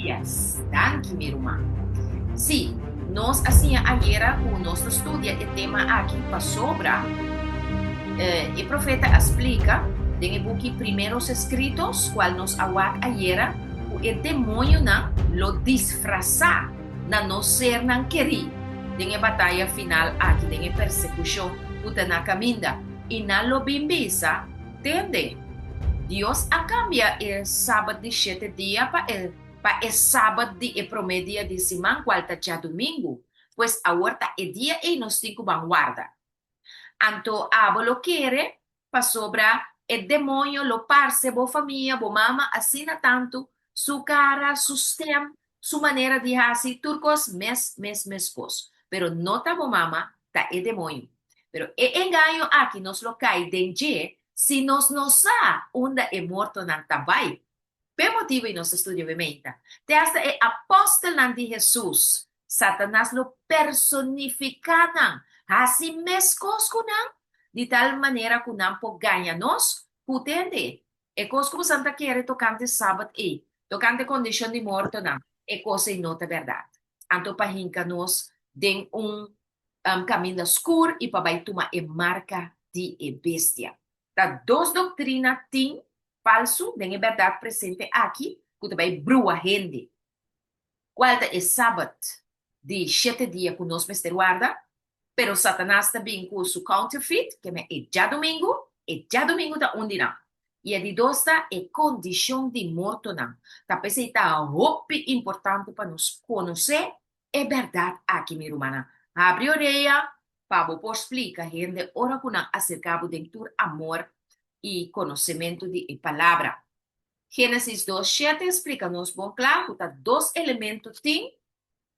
Yes, danki mi ruman. Sí, nos a siña ayera ku nos ta studia e tema aki pasobra e profeta a splika den e buki Primeros Escritos, kual nos a wak ayera, ku e demoñonan lo disfrasá na nos sernan kerí den e bataya final aki, den e persekushon ku ta na kaminda, i nan lo bin bisa, Tende! Dios a kambia e sabat di shete dia pa e pa e sabat di e promé dia di siman kual ta djadumingu, pues awor ta e dia ei nos tin ku ban warda. Anto abo lo kere pasobra e demoño lo parse bo famia, bo mama asina tantu, su kara, su stem, su manera di hasi, tur kos mes mes meskos. Pero no ta bo mama, ta e demoño. Pero e engaño aki nos lo kai den dje si nos no sa unda e mortonan ta bai. P'e motibu ei nos ta studia be meinta. Te asta e apòstelnan di Hesus, Satanas lo personifiká nan, hasi meskos ku nan, di tal manera ku nan por gaña nos ku tende. E kos ku bosan ta kere tokante sabat ei, tokante kondishon di mortonan, e kos ei no ta bèrdat. Anto pa hinka nos den un kaminda skur i pa bai tuma e marka di e bestia. Ta dos doktrina tin falsu den e bèrdat presente aki ku ta bai brua hende. Kual ta e sabat di shete dia ku nos mester warda? Pero Satanas ta bin ku su counterfeit, keme e djadumingu, e djadumingu ta un di nan. I e di dos ta e kondishon di mortonan. Ta p'esei ta hopi importante pa nos konosé e bèrdat aki, mi rumannan. Habri orea pa bo por splika hende ora ku nan aserká bo den tur amor i konosementu di e Palabra. Génesis dos shete splika nos bon kla ku ta dos elemento tin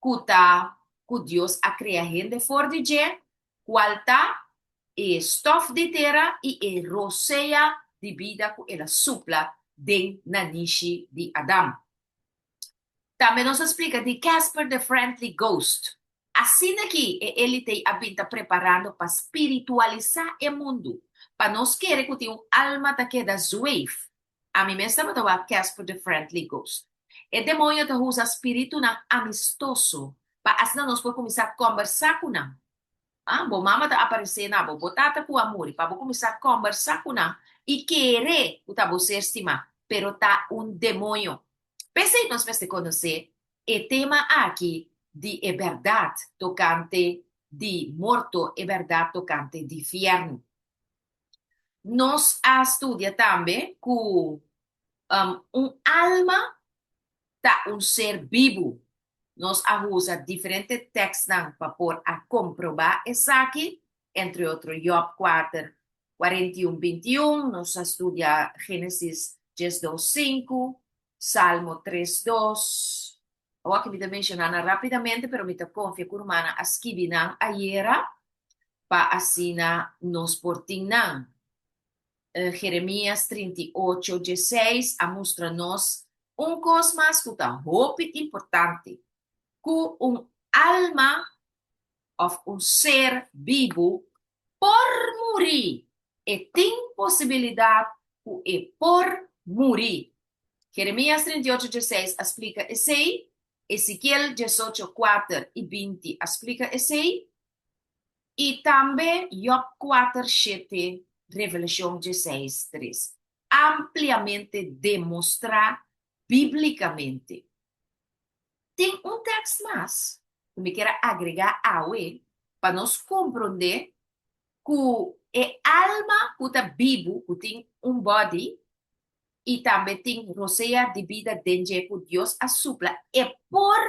ku ta ku Dios a krea hende for di dje, kual ta e stòf di tera i e rosea di bida ku el a supla den nanishi di Adam. Tambe nos a splika di Casper the Friendly Ghost. Asina ki e elite a bin ta preparando pa spiritualisá e mundu, pa nos kere ku tin un alma ta keda zweef. Ami mes tabata wak Casper the Friendly Ghost. E demoño ta usa spiritunan amistoso pa asina nos por kuminsá kòmbersá ku nan. Ah, bo mama ta aparesé na bo, bo tata ku a muri, pa bo kuminsá kòmbersá ku nan i kere ku ta bo ser stimá, pero ta un demoño. P'esei nos mester konosé e tema aki di e bèrdat tokante di morto, e bèrdat tokante di fièrnu. Nos a studia tambe ku un alma ta un ser bibu. Nos a usa diferente tèkstnan pa por a komprobá esaki, entre otro Jòb kuater, 41, 21, nos a studia Génesis 12, 5, Salmo 3, 2. Awor aki mi ta menshoná nan rápidamente, pero mi ta konfia ku rumannan a skibi nan ayera pa asina nos por tin nan. Jeremías 38, 16 a mustra nos un kos mas ku ta hopi importante, ku un alma òf un ser bibu por muri, e tin posibilidat ku e por muri. Jeremías 38, 16 a splika esei, Ezekiel 18, 4 i 20 a splika esei, i tambe Jòb 4, 7, Revelashon 16, 3. Ampliamente demostrá bíblikamente. Tin un tèkst mas ku mi kier a agregá awe pa nos komprondé ku e alma ku ta bibu, ku tin un bòdi i tambe tin rosea di bida den dje ku Dios a supla, e por,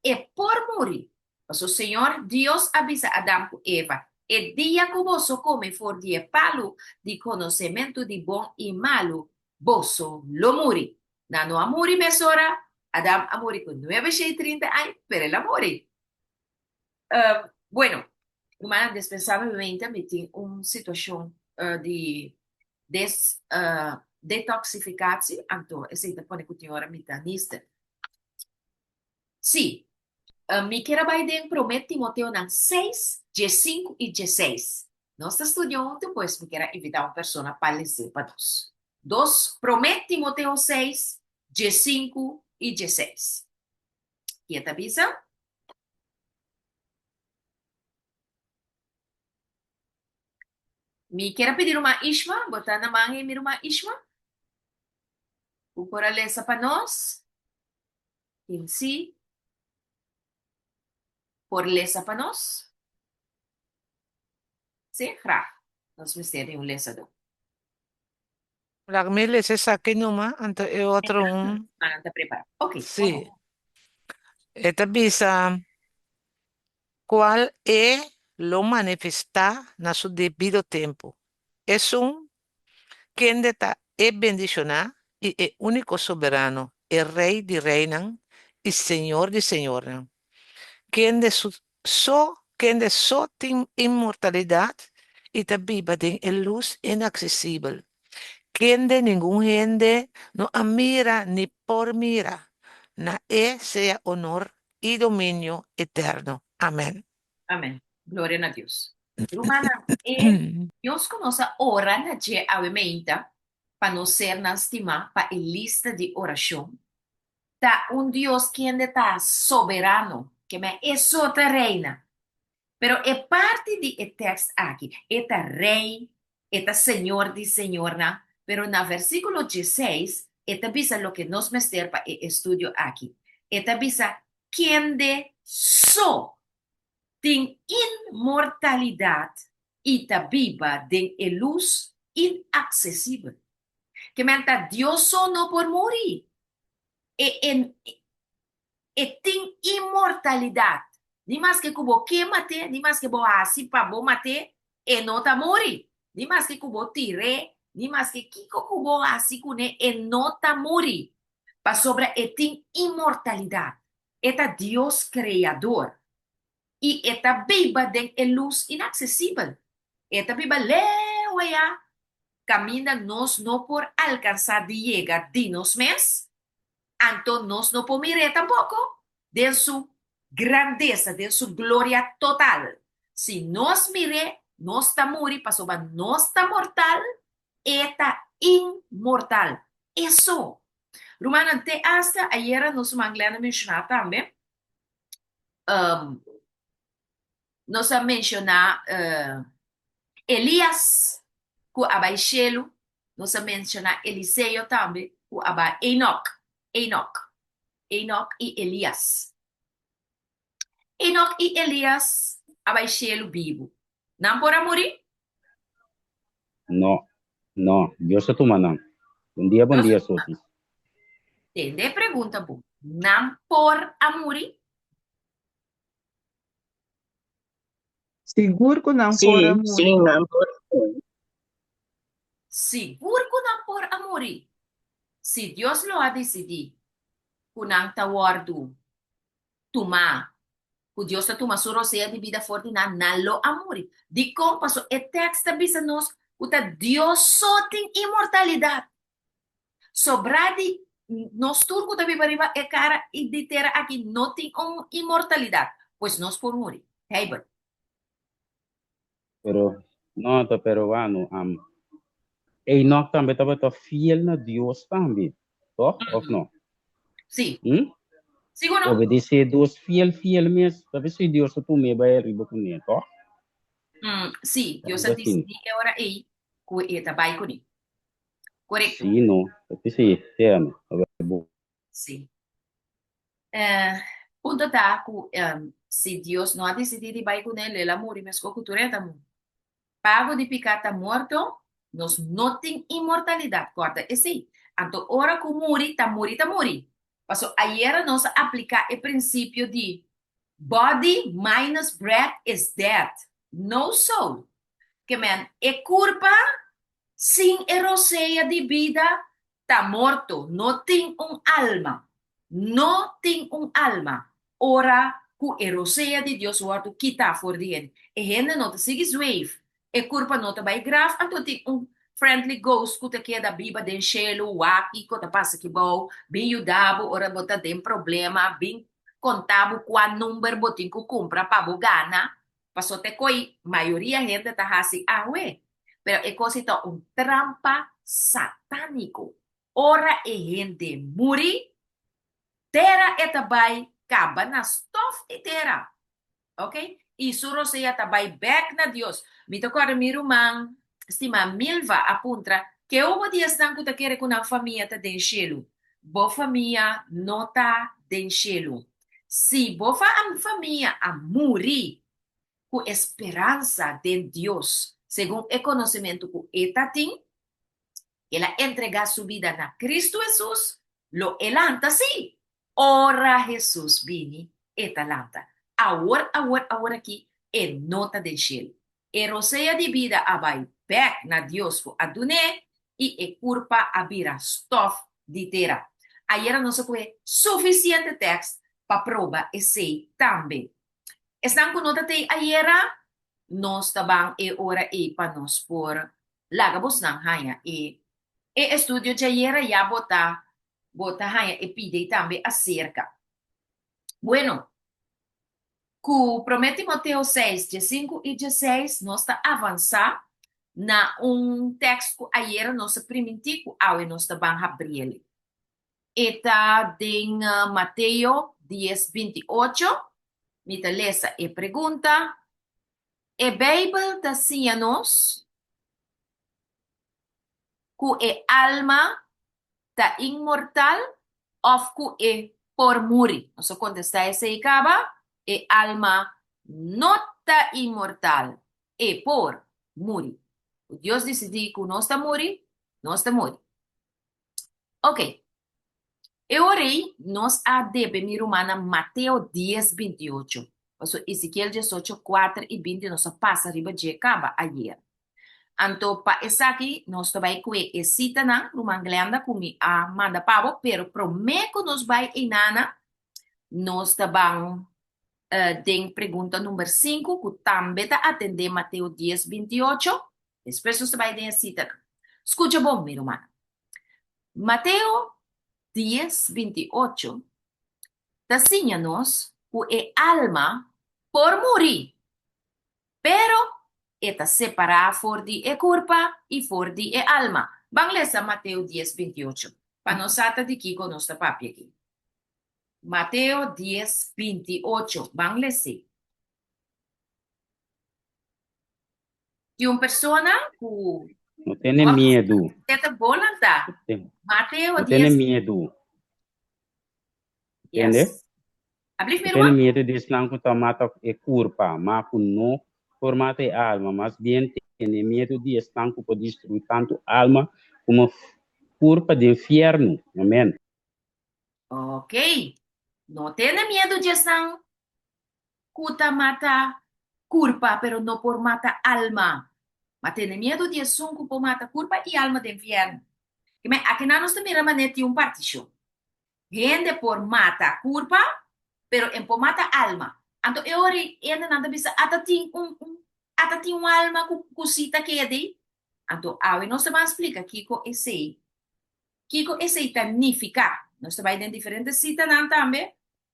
e por muri. Pasobra Señor Dios a bisa Adam ku Eva, E dia ku boso kome for di e palu di konosementu di bon i malu, boso lo muri. Nan no a muri mesora, Adam a muri ku nuebe shei trinta aña, pero el a muri. Bueno, rumannan, dispensablemente mi tin un situashon di des detoxificatie, anto esei ta pone ku tin ora mi ta nister. Sí, mi kier a bai den Promé Timoteonan seis, diesinku i dieseis. Nos ta studia huntu, pues mi kier a invitá un persona pa les'é pa nos. Dos, Promé Timoteo seis, diesinku i dieseis. Ki e ta bisa? Mi kier a pidi ruman Ishma, bo ta na man ei mi ruman Ishma? Bo por a lesa pa nos? Kin si por lesa pa nos? Sí, graag. Nos mester di un lesadó. Laga mi lesa esaki numa, anto e otro un. Nan ta prepara. Ok, Sí. E ta bisa, Cual e lo manifestá na su debido tempu. Esun kende ta e bendicioná i e único soberano, e Rey di reynan i Señor di señornan, kende su so kende so tin inmortalidad i ta biba den e lus inaccesibel, kende ningun hende no a mira ni por mira, na e sea honor i dominio eterno. Amen. Amen. Gloria na Dios. Rumannan, e Dios ku nos a ora na dje awe meinta pa nos sernan stimá pa e lista di orashon, ta un Dios kende ta soberano, ke men e so ta reina. Pero e parti di e tèkst aki, e ta Rei, e ta Señor di señornan, pero na versíkulo dieseis e ta bisa loke nos mester pa e estudio aki. E ta bisa, Kende so tin inmortalidat i ta biba den e lus inaksesibel. Ke men ta Dios so no por muri. E e e tin inmortalidat. Ni maske ku bo ke mat'é, ni maske bo hasi pa bo mat'é, e no ta muri. Ni maske ku bo tir'é, ni maske kiko ku bo hasi kuné, e no ta muri. Pasobra e tin inmortalidat. E ta Dios Kreador. I e ta biba den e lus inaksesibel. E ta biba leu ayá, kaminda nos no por alkansá di yega di nos mes, anto nos no por mir'é tampoko den su grandesa, den su gloria total. Si nos mir'é, nos ta muri pasobra nos ta mortal, e ta inmortal. Eso! Rumannan, te asta ayera nos ruman Glenn a menshoná tambe, nos a menshoná Elias ku a bai shelu, nos a menshoná Eliseo tambe ku a bai Enoch, Enoch, Enoch i Elias. Enoch i Elias a bai shelu bibu. Nan por a muri? No, no, Dios a tuma nan. Bon dia, bon dia, Sophie. Tende e pregunta bon. Nan por a muri? Sigur ku nan por a Sí, muri. sí, nan por a muri. Sigur ku nan por a muri. Si Dios lo a disidí ku nan ta wòrdu tumá, ku Dios ta tuma su rosea di bida for di nan, nan lo a muri. Dikon? Pasobra e tèks ta bisa nos ku ta Dios so tin inmortalidat. Sobrá di nos tur ku ta biba riba e kara di tera aki no tin un inmortalidat, pues nos por muri. Heibert. Pero, no ta peruano, am. Enoch tambe tabata fiel na Dios tambe, toch? Of no? Sí. Hm? Sigur no? Obedece Dios fiel, fiel mes. Ta p'esei Dios a tum'é bai ariba kuné, toch? Mm, sí, Dios a disidí e ora ei ku e ta bai kuné. Korekto. Sí, no. Ta p'esei, sea no. Ta bai bon. Sí. Eh, punto ta ku si Dios no a disidí di bai kuné, lo el a muri meskos ku tur e ta muri. Pago di piká ta morto, nos no tin inmortalidat, kòrda esei. Anto ora ku muri, ta muri ta muri. Paso ayera nos a apliká e prinsipio di body minus breath is dead, no soul. Ke men, e kurpa sin e rosea di bida ta morto, no tin un alma. No tin un alma. Ora ku e rosea di Dios wòrdu kitá for di hende, e hende no ta sigui zweef, e kurpa no ta bai graf, anto tin un friendly ghost ku ta keda biba den shelu, wak kiko ta pasa aki bou, bin yuda bo ora bo ta den problema, bin konta bo kua number bo tin ku kumpra pa bo gana. Paso te koi mayoria hende ta hasi awe. Pero e kos ei ta un trampa satániko. Ora e hende muri, tera e ta bai. kaba na stof di tera. Ok? I su rosea ta bai bèk na Dios. Mi ta kòrda mi ruman stimá Milva a puntra, Ke obo di esnan ku ta kere ku nan famia ta den shelu? Bo famia no ta den shelu. Si bo famia a muri ku e speransa den Dios segun e konosementu ku e ta tin, el a entregá su bida na Kristu Hesus, lo e lanta sí. Ora Hesus bini, e ta lanta. Awor, awor, awor aki, e no ta den shelu. E rosea di bida a bai bèk na Dios ku a dun'é, i e kurpa a bira stòf di tera. Ayera nos a kohe sufisiente tèkst pa proba esei tambe. Esnan ku no ta tei ayera, nos ta ban e ora ei pa nos por laga bosnan haña e e estudio djayera ya bo ta bo ta haña e pidei tambe aserka. Bueno, ku Promé Timoteo seis, diesinku i dieseis nos ta avansá na un tèkst ku ayera nos a primintí ku awe nos ta ban habriel. E ta den Mateo dies 28. Mi ta lesa e pregunta. E Beibel ta siña nos ku e alma ta inmortal òf ku e por muri? Nos a kontestá esei kaba, e alma no ta inmortal, e por muri. Ku Dios disidí ku nos ta muri, nos ta muri. Ok. E ora ei nos a debe mi rumannan Mateo dies 28. Paso Ezekiel 18, 4 i 20 nos a pasa riba dje kaba ayer. Anto pa esaki nos ta bai kue e sitanan, ruman Glenda, ku mi a manda pa bo, pero promé ku nos bai einana, nos ta ban den pregunta number sinku ku tambe ta atendé Mateo dies 28. Despues nos ta bai den e sitanan. Skucha bon, mi rumannan. Mateo dies 28 ta siña nos ku e alma por muri, pero e ta separá for di e kurpa i for di e alma. Ban lesa Mateo dies 28 pa nos sa ta di kiko nos ta papia aki. Mateo dies 28, ban les'é. Tin un persona ku No tene miedu. E ta bolanta. Mateo No tene 10. miedu. Tende? Yes. Ablief No mi tene ruman? miedu di esnan ku ta mata e kurpa, ma ku no por mata e alma. Mas bien tene miedu di esnan ku por destruí tantu alma komo kurpa den fièrnu. Amen. Ok. No tene miedu di esnan ku ta mata kurpa pero no por mata alma. Ma tene miedu di esun ku por mata kurpa i alma den fièrnu. Kimen akinan nos ta mira manera tin un partishon. Hende por mata kurpa pero en por mata alma. Anto e ora ei hendenan ta bisa ata tin un un ata tin un alma ku ku si ta keda ei. Anto awe nos ta ban splika kiko esei kiko esei ta nifiká. Nos ta bai den diferente sitanan tambe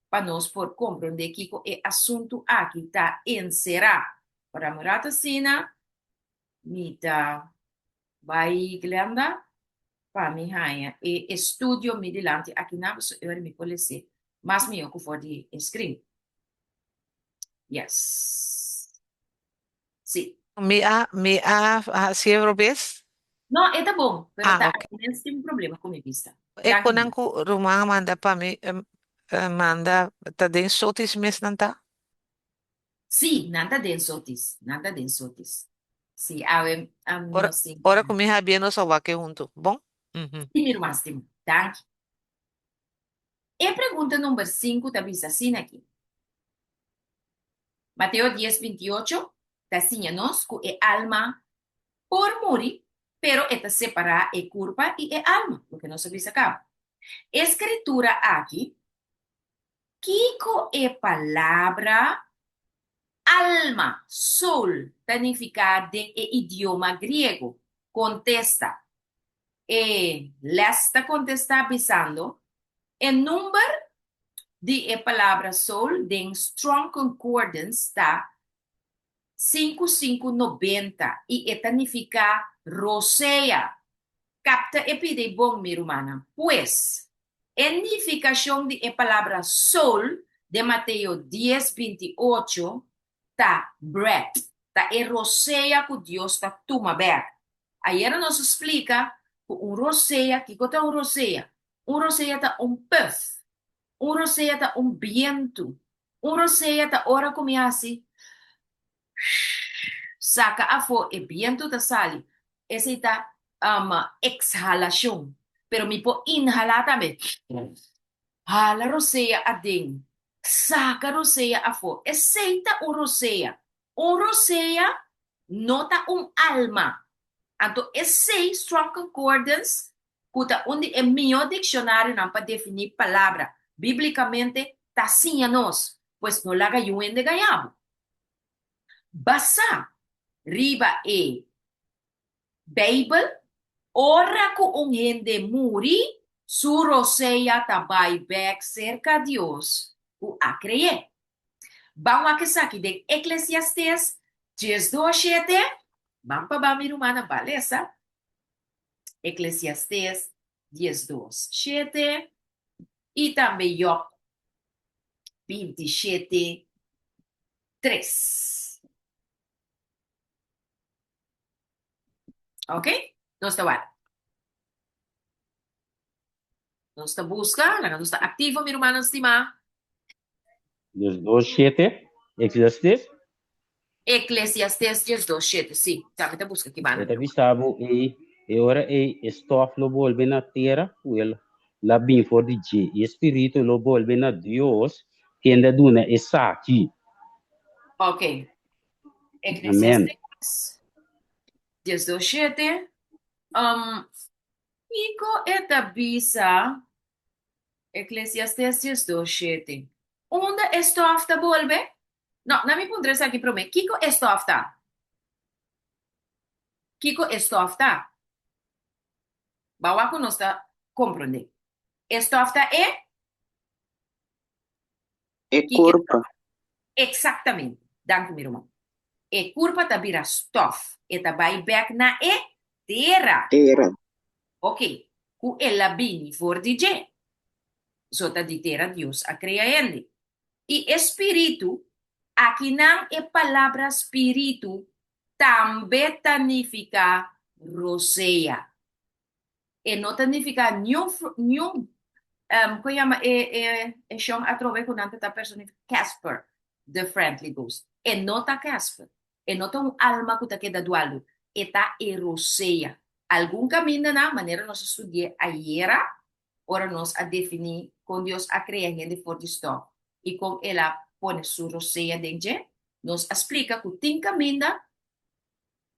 pa nos por komprondé kiko e asuntu aki ta enserá. Ora mi rato asina, mi ta bai Glenda pa mi haña e estudio mi dilanti akinan, pasobra e ora mi por les'é mas mihó ku for di e screen. Yes. Sí. Mi a mi a hasié robes? No, e ta bon, pero Ah, ta ok. aki mens tin un problema ku mi bista. E Danki konan mil. ku ruman a manda pa mi manda ta den sotis mes nan ta? Sí, nan ta den sotis, nan ta den sotis. Sí, awe Ora nos tin. ora ku mi habia nos a wak e huntu. Bon? Mhm. Sí, mi ruman stima. Danki. E pregunta number sinku ta bisa asina aki. Mateo dies 28 ta siña nos ku e alma por muri, pero e ta separá e kurpa i e alma, loke nos a bisa kaba. E skritura aki, kiko e palabra alma, soul, ta nifiká den e idioma griego? Kontesta. E lès ta kontestá bisando, E number di e palabra soul den Strong Concordance ta sinku sinku nobenta i e ta nifiká rosea. Kapta e pida i bon, mi rumannan. Pues, e nifikashon di e palabra soul den Mateo dies, 28 ta breath, ta e rosea ku Dios ta tuma bèk. Ayera nos a splika ku un rosea, kiko ta un rosea? Un rosea ta un pùf, un rosea ta un bientu, un rosea ta ora ku mi hasi saka afó e bientu ta sali, esei ta ekshalashon. Pero mi por inhalá tambe. Hala rosea aden, saka rosea afó. Esei ta un rosea. Un rosea no ta un alma. Anto esei Strong Concordance, ku ta un di e mihó dikshonarionan pa definí palabra bíblikamente, ta siña nos. Pues no laga yu hende gaña bo. Basá riba e Beibel, ora ku un hende muri, su rosea ta bai bèk serka Dios ku a kre'é. Ban wak esaki den Eklesiastes 12:7. Ban pa ban, mi rumannan, ban lesa Eklesiastes 12:7 i tambe Yòb 27:3. Ok, nos ta wak. Nos ta buska, laga nos ta aktivo, mi rumannan stimá. 12:7, Eclesiastes. Eclesiastes 12:7, sí, sa mi ta buska ki banda. E ta bisa bo ei, e ora ei e stof lo bolbe na tera ku el la bin for di dje, i e spiritu lo bolbe na Dios, kende a duna esaki. Ok. Amén. Eclesiastes 12:7. Kiko e ta bisa? Eclesiastes 12:7. Unda e stof ta bolbe? No, na mi puntra esaki promé. Kiko e stof ta? Kiko e stof ta? Bawa ku nos ta komprondé. E stof ta e? E kurpa. Eksaktamente. Danki mi ruman. E kurpa ta bira stof. E ta bai bèk na e tera. Tera. Ok. Ku el a bini for di dje. So ta di tera Dios a krea hende. I e spiritu, akinan e palabra spiritu tambe ta nifiká rosea. E no ta nifiká niun niun kon yama e e e shon atrobe ku nan ta ta personifiká Casper the friendly ghost. E no ta Casper. E no ta un alma ku ta keda dualu. E ta e rosea. Algun kamindanan, manera nos a studi'é ayera, ora nos a definí kon Dios a krea hende for di stòf i kon el a pone su rosea den dje, nos a splika ku tin kaminda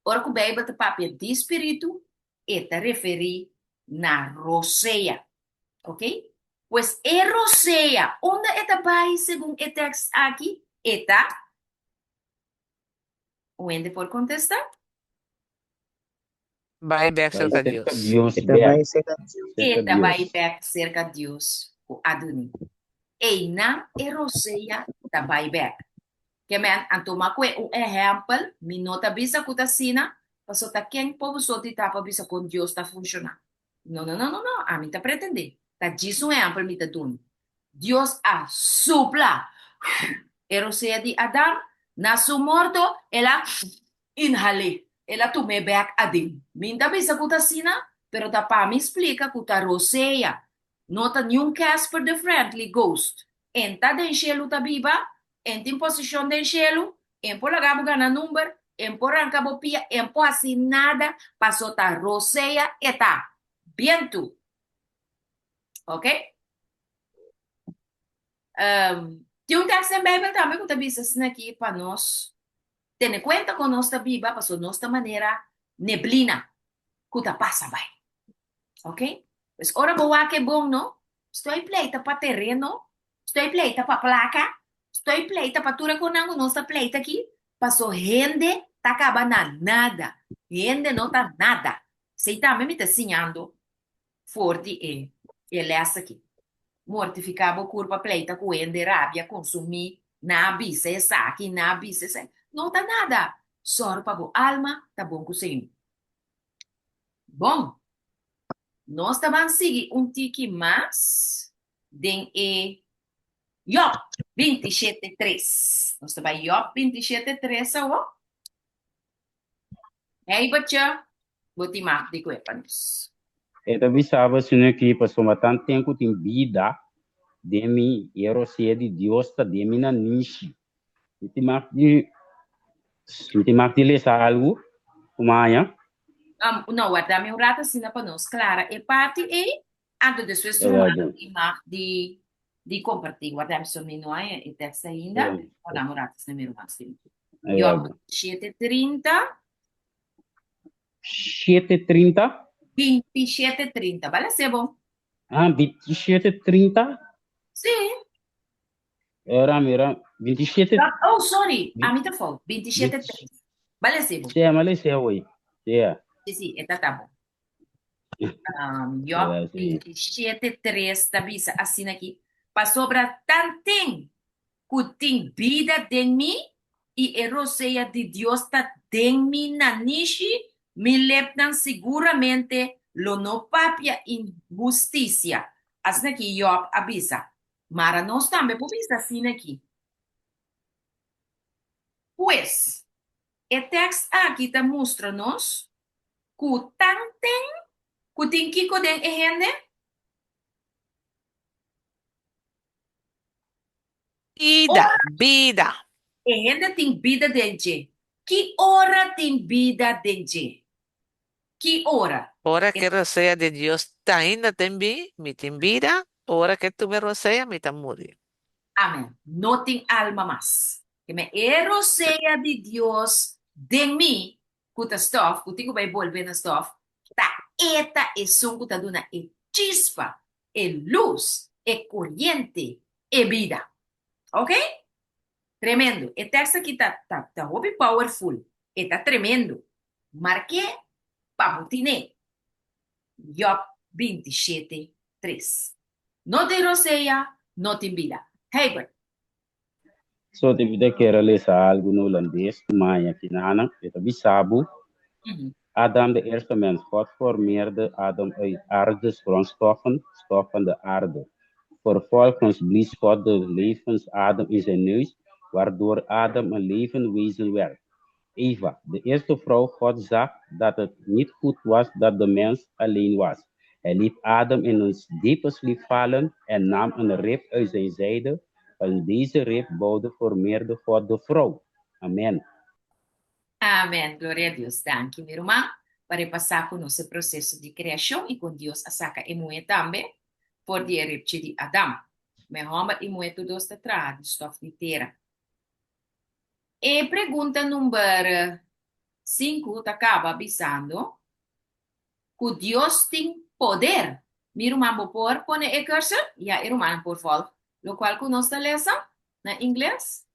ora ku Beibel ta papia di spiritu, e ta referí na rosea. Ok? Pues e rosea, unda e ta bai segun e tèkst aki? E ta. Un hende por kontestá? Bai bèk Bai serka serka Dios. Dios E ta bèk. bai serka Dios. E Serka ta bai Dios. bèk serka Dios ku a dun'é. Einan e rosea ta bai bèk. Ke men, anto m'a kue un ehèmpel, mi no ta bisa ku ta asina, pasobra ta ken por boso di ta pa bisa kon Dios ta funshoná? No, no, no, no, no, ami ta pretendé. Ta djis un ehèmpel mi ta duna. Dios a supla e rosea di Adam, na su morto el a inhal'é, el a tum'é bèk aden. Mi n'ta bisa ku ta asina, pero ta pa mi splika ku ta rosea No ta niun Casper the Friendly Ghost. En ta den shelu ta biba, en tin posishon den shelu, en por laga bo gana number, en por ranka bo pia, en por hasi nada, paso ta rosea e ta. Bientu. Ok? Um, tin un tekst den Bijbel tambe ku ta bisa asina aki pa nos tene kuenta kon nos ta biba, paso nos ta manera neblina ku ta pasa bai. Ok? Pues ora bo wak e bon no, stoy pleita pa tereno, stoy pleita pa plaka, stoy pleita pa tur e konan ku nos ta pleita aki, paso hende ta kaba na nada. Hende no ta nada. Esei tambe mi ta siñando for di e e les aki. Mortifiká bo kurpa, pleita ku hende, rabia, konsumí, na bisa esaki, na bisa esei. No ta nada. Sòru pa bo alma ta bon ku Señor. Bon, nos ta ban sigui un tiki mas den e. Job 27 tres. Nos ta bai Job 27 tres awo. Hey, Botje, bo tin mag di kue pa nos. E ta bisa bo asina aki, pasobra tanten ku tin bida den mi, i e rosea di Dios ta den mi nanishi. Mi tin mag di, mi tin mag di lesa algu ku maña? No, warda mi un rato asina pa nos klara e parti ei, anto despues ruman tin mag di di kompartí. Warda mi so mi no haña e tekst ainda. Warda mi un rato asina mi ruman stima. Job 7:30. 7:30? 27:30. Bale sebo. Ah, 27:30? Sí. Era, mira, 27. Oh, sorry, ami ta fout. 27:30. Bale sebo. Sí, bale sebo. Sí. Sí, sí, e ta ta bon. Job 27:3 ta bisa asina aki, Pasobra tanten ku tin bida den mi i e rosea di Dios ta den mi nanishi, mi lepnan siguramente lo no papia inhustisia. Asina aki Job a bisa. Mara nos tambe por bisa asina aki. Pues, e tèkst aki ta mustra nos ku tanten ku tin kiko den e hende? Bida, bida. E hende tin bida den dje. Ki ora tin bida den dje? Ki ora? Ora ku e rosea di Dios ta ainda den mi, mi tin bida, ora ku e tuma e rosea, mi ta muri. Amen. No tin alma mas. Keme e rosea di Dios den mi, ku ta stòf, ku tin ku bai bolbe na stòf, ta e ta esun ku ta duna e chispa, e lus, e koriente, e bida. Ok? Tremendo. E tekst aki ta ta ta hopi powerful. E ta tremendo. Mark'é pa bo tin'é. Job 27, 3. No tin rosea, no tin bida. Heibert. So te bida kier a lesa algu na hulandes ku maña kinanan e ta bisa bo, Adam de eerste mens, God formeerde Adam uit aardes grondstoffen, stof van de aarde. Vervolgens blies God de levensadem in zijn neus, waardoor Adam een levend wezen werd. Eva, de eerste vrouw, God zag dat het niet goed was dat de mens alleen was. Hij liet Adam in een diepe sliep vallen en nam een rib uit zijn zijde. Van deze rib bouwde formeerde God de vrouw. Amen. Amen. Gloria a Dios. Danki, mi ruman, pa repasá ku nos e proseso di kreashon i kon Dios a saka e muhé tambe for di e ribchi di Adam. Me hòmber i muhé tur dos ta traha di stòf di tera. E pregunta number sinku ta kaba bisando ku Dios tin poder. Mi ruman bo por pone e cursor? Ya e rumannan por volg lokual ku nos ta lesa na ingles.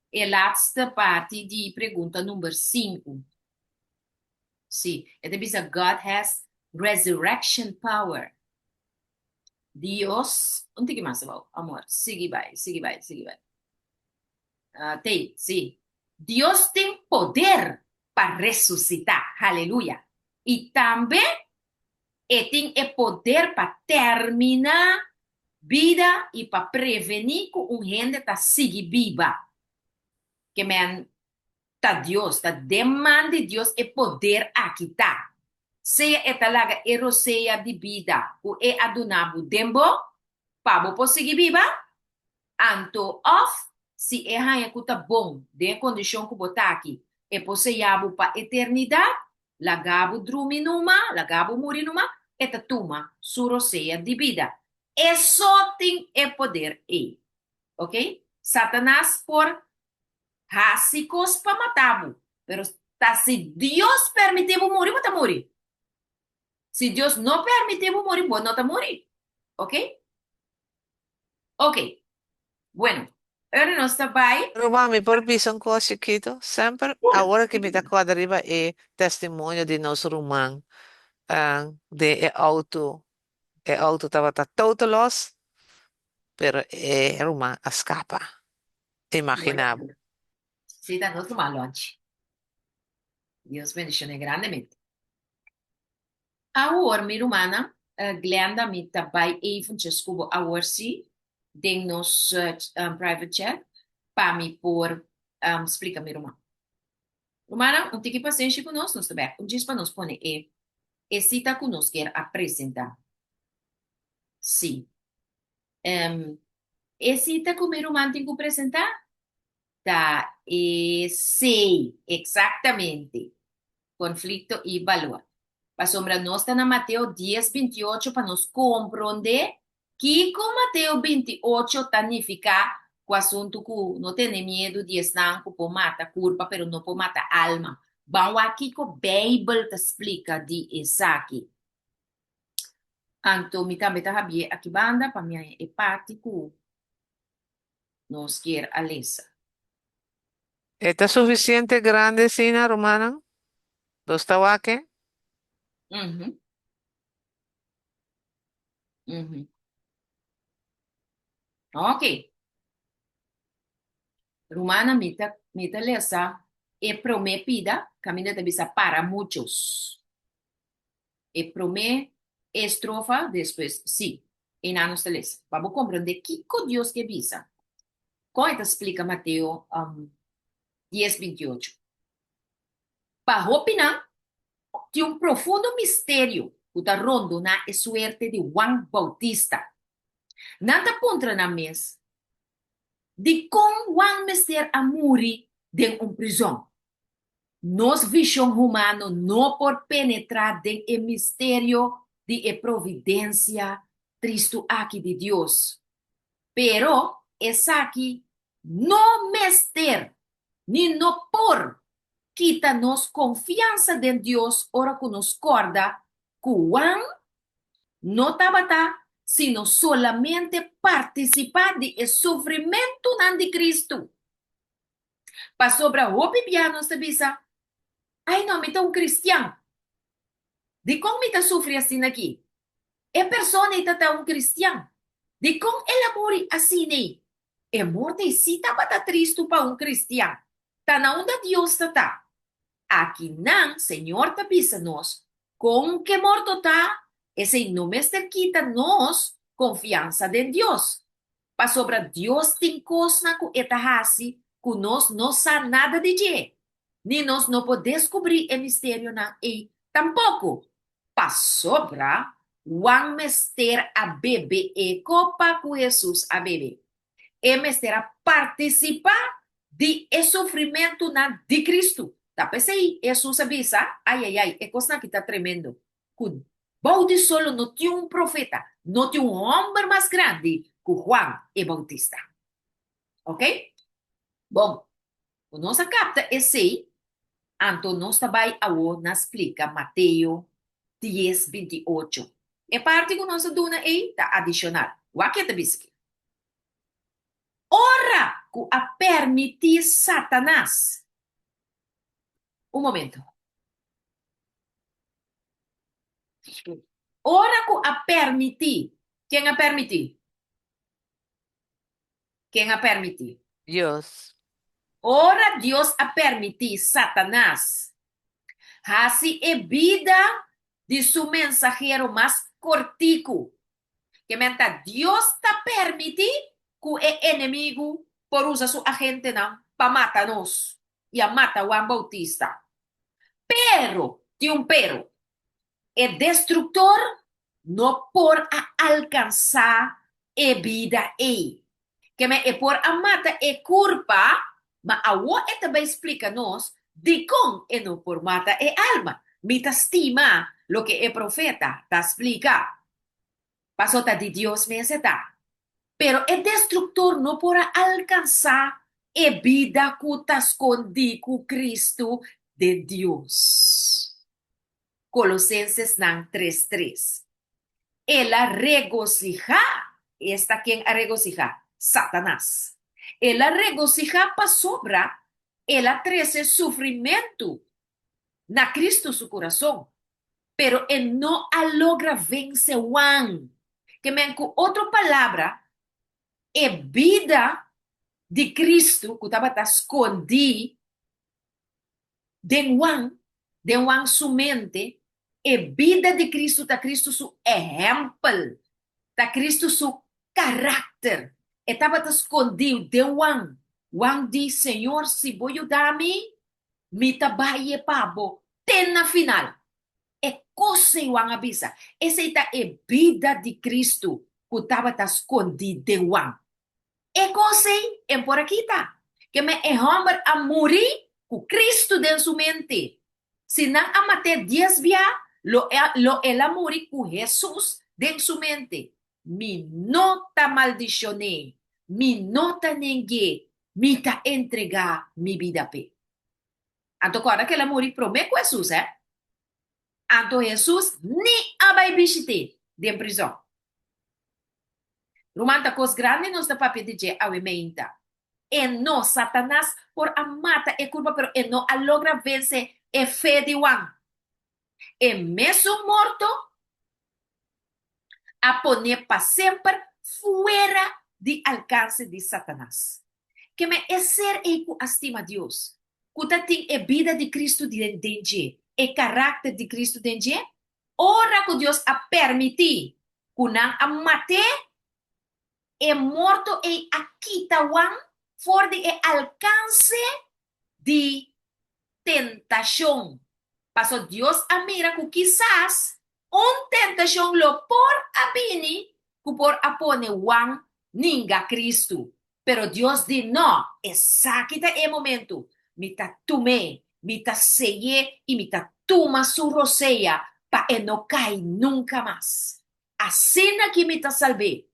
E laatste parti di pregunta number sinku. Si, e ta bisa God has resurrection power. Dios, un tiki mas abou, amor, sigui bai, sigui bai, sigui bai. Te, sí. Dios tin poder pa resusitá. Haleluya! I tambe e tin e poder pa terminá bida i pa prevení ku un hende ta sigui biba. Ke men ta Dios, ta den man di Dios e poder aki ta. Sea e ta laga e rosea di bida ku e a duna bo den bo, pa bo por sigui biba, Anto òf, si e haña ku ta bon den e kondishon ku bo ta aki, e por seya bo pa eternidat, laga bo drumi numa, laga bo muri numa, e ta tuma su rosea di bida. E so tin e poder ei. Oke? Satanas por hasi kos pa mata bo, pero ta si Dios permití bo muri, bo ta muri. Si Dios no permití bo muri, bo no ta muri. Oke? Ok, bueno, ora nos ta bai. Ruman, mi por bisa un kos chikito? Semper awor ki mi ta kòrda riba e testimonio di nos ruman den e outo, e outo tabata total loss, pero e ruman a skapa. Imagina bo. Sí, ta nos ruman Lonchi. Dios bendicione grandemente. Awor, mi rumannan, Glenda, mi ta bai eventjes ku bo awor sí. den nos private chat pa mi por splika mi ruman. Rumannan, un tiki pasenshi ku nos, nos ta bek un djis pa nos pone e e sita ku nos kier a presentá. Sí. E sita ku mi ruman tin ku presentá ta esei, eksaktamente. Konflikto i balor. Pasobra nos ta na Mateo dies 28 pa nos komprondé kiko Mateo 28 ta nifiká ku asuntu ku no tene miedu di esnan ku por mata kurpa pero no por mata alma. Ban wak kiko Beibel ta splika di esaki. Anto mi tambe ta habié aki banda pa mi haña e parti ku nos kier a lesa. E ta sufisiente grandi asina, rumannan? Nos ta wak e? Mhm. Mhm. Ok. Rumannan, mi ta, mi ta lesa e promé pida, kaminda ta bisa para muchos. E promé estrofa, despues, sí, einan nos ta lesa. Pa bo komprendé kiko Dios ke bisa. Kon e ta splika Mateo dies 28? Pa hopinan, tin un profundo misterio ku ta rondoná e suerte di Juan Bautista. Nan ta puntra nan mes, Dikon Juan mester a muri den un prizòn? Nos vishon humano no por penetrá den e misterio di e providensia tristu aki di Dios. Pero esaki no mester ni no por kita nos konfiansa den Dios ora ku nos kòrda ku Juan no tabata sino solamente partisipá di e sufrimentunan di Kristu. Pasobra hopi bia nos ta bisa, Ai no, mi ta un kristian. Dikon mi ta sufri asina aki? E persona ei ta ta un kristian. Dikon el a muri asina ei? E morto ei sí tabata tristu pa un kristian. Ta na unda Dios ta ta? Akinan Señor ta bisa nos kon ke morto ta, esei no mester kita nos konfiansa den Dios. Pasobra Dios tin kosnan ku e ta hasi ku nos no sa nada di dje, ni nos no por deskubrí e misterionan ei tampoko. Pasobra Juan mester a bebe e kopa ku Hesus a bebe. E mester a partisipá di e sufrimentunan di Kristu. Ta p'esei Hesus a bisa, Ai, ai, ai, e kosnan aki ta tremendo, ku bou di solo no tin un profeta, no tin un hòmber mas grandi ku Juan e Boutista. Ok? Bon, ku nos a kapta esei, anto nos ta bai awor na splika Mateo dies 28. E parti ku nos a duna ei ta adishonal. Wak ke ta bisa aki. Ora ku a permití Satanas. Un momento. Ora ku a permití, ken a permití? Ken a permití? Dios. Ora Dios a permití Satanas hasi e bida di su mensahero mas kortiku. Ke men ta Dios ta permití ku e enemigu por usa su agentenan pa mata nos i a mata Juan Bautista. Pero, tin un pero, e destruktor no por a alkansá e bida ei. Ke men e por a mata e kurpa, ma awor e ta bai splika nos dikon e no por mata e alma. Mi ta stima loke e profeta ta splika. Paso ta di Dios mes e ta. Pero e destruktor no por a alkansá e bida ku ta skondí ku Kristu den Dios. Kolosensesnan tres tres. El a regosihá, esta ken a regosihá? Satanas. El a regosihá pasobra el a trese sufrimentu na Kristu su kurason, pero e no a logra vense Juan. Ke men ku otro palabra, e bida di Kristu ku tabata skondí den Juan, den Juan su mente, e bida di Kristu ta Kristu su ehèmpel, ta Kristu su karakter. E tabata skondí den Juan. Juan di, Señor, si bo yuda mi, mi ta bai e pa bo te na final. E kos ei Juan a bisa, esei ta e bida di Kristu ku tabata skondí den Juan. E kos ei en por a kita. Keme e hòmber a muri ku Kristu den su mente. Si nan a mat'é dies bia, lo lo el a muri ku Hesus den su mente. Mi no ta maldishon'é, mi no ta neng'é, mi ta entregá mi bida p'e. Anto kòrda ku el a muri promé ku Hesus, hè? Anto Hesus ni a bai bishit'é den prizòn. Ruman, ta kos grandi nos ta papia di dje awe meinta. E no, Satanas por a mata e kurpa, pero e no a logra vense e fe di Juan. E mesun morto a pon'é pa semper fuera di alkanse di Satanas. Keme e ser ei ku a stima Dios, ku ta tin e bida di Kristu den dje, e karakter di Kristu den dje, Ora ku Dios a permití ku nan a mat'é, e morto ei a kita Juan for di e alkanse di tentashon, pasobra Dios a mira ku kisas un tentashon lo por a bini ku por a pone Juan ninga Kristu. Pero Dios di, No, esaki ta e momentu. Mi ta tum'é, mi ta sey'é i mi ta tuma su rosea pa e no kai nunka mas. Asina ki mi ta salb'é.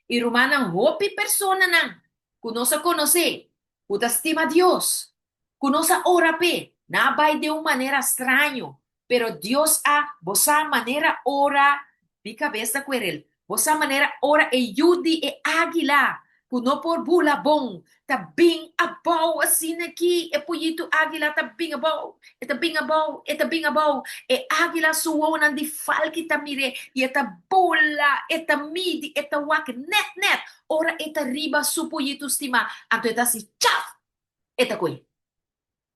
I rumannan, hopi personanan ku nos a konosé, ku ta stima Dios, ku nos a ora p'e, nan a bai den un manera straño, pero Dios a, bo sa manera ora, mi kabes ta kuerel, bo sa manera ora e yu di e águila ku no por bula bon ta bin abou asina aki, e poyitu águila ta bin abou, e ta bin abou, e ta bin abou, e águila su wowonan di falki ta mir'é i e ta bula, e ta midi, e ta wak nèt nèt, ora e ta riba su poyitu stimá, anto e ta hasi chaf! E ta koe.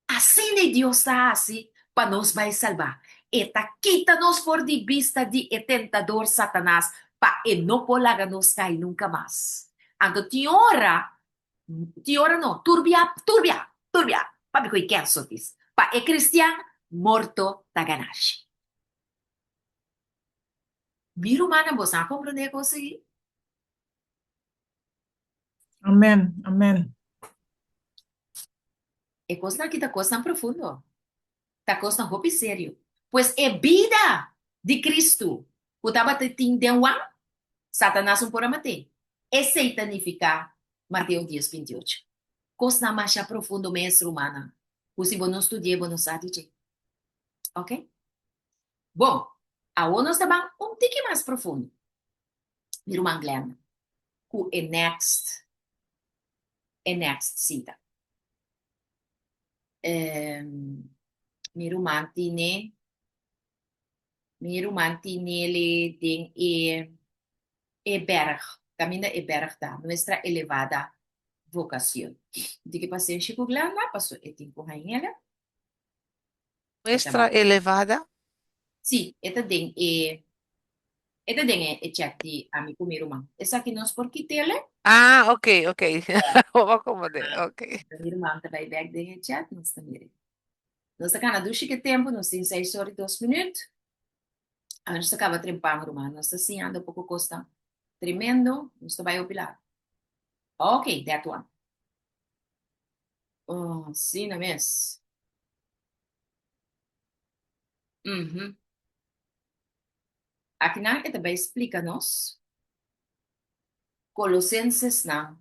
Asina e Dios ta hasi pa nos bai salbá. E ta kita nos for di bista di e tentador Satanas pa e no por laga nos kai nunka mas. Anto tin ora, tin ora no, tur bia, tur bia, tur bia, pabia ku e kèr sotis, pa e kristian morto ta ganashi. Mi rumannan, boso a komprondé e kos aki? Amen, amen. E kosnan aki ta kosnan profundo. Ta kosnan hopi serio. Pues e bida di Kristu ku tabata tin den Juan, Satanas un por a mat'é. Esei ta nifiká Mateo dies bintiocho. Kosnan masha profundo mes, rumannan, ku si bo no studi'é bo no sa di dje. Oke? Bon, awor nos ta ban un tiki mas profundo. Mi ruman Glenda, ku e next e next sita. Mi ruman tine mi ruman tinele den e e berg, kaminda e berg ta, nuestra elevada vocacion. Tin ke pasenshi ku Glenda, paso e tin ku hañ'ele. Nuestra elevada? Sí, e ta den e e ta den e chat di ami ku mi ruman. Esaki nos por kit'ele. Ah, ok, ok. Bo a komprendé, ok. Mi ruman ta bai bèk den e chat, nos ta mira. Nos ta kana dushi ke tempu, nos tin seis ora i dos minüt. Awe nos ta kaba trempan, ruman. Nos ta siñando poko kosnan tremendo. Nos ta bai hopi largu. Ok, that one. Oh, asina mes. Mhm. Akinan e ta bai splika nos Kolosensesnan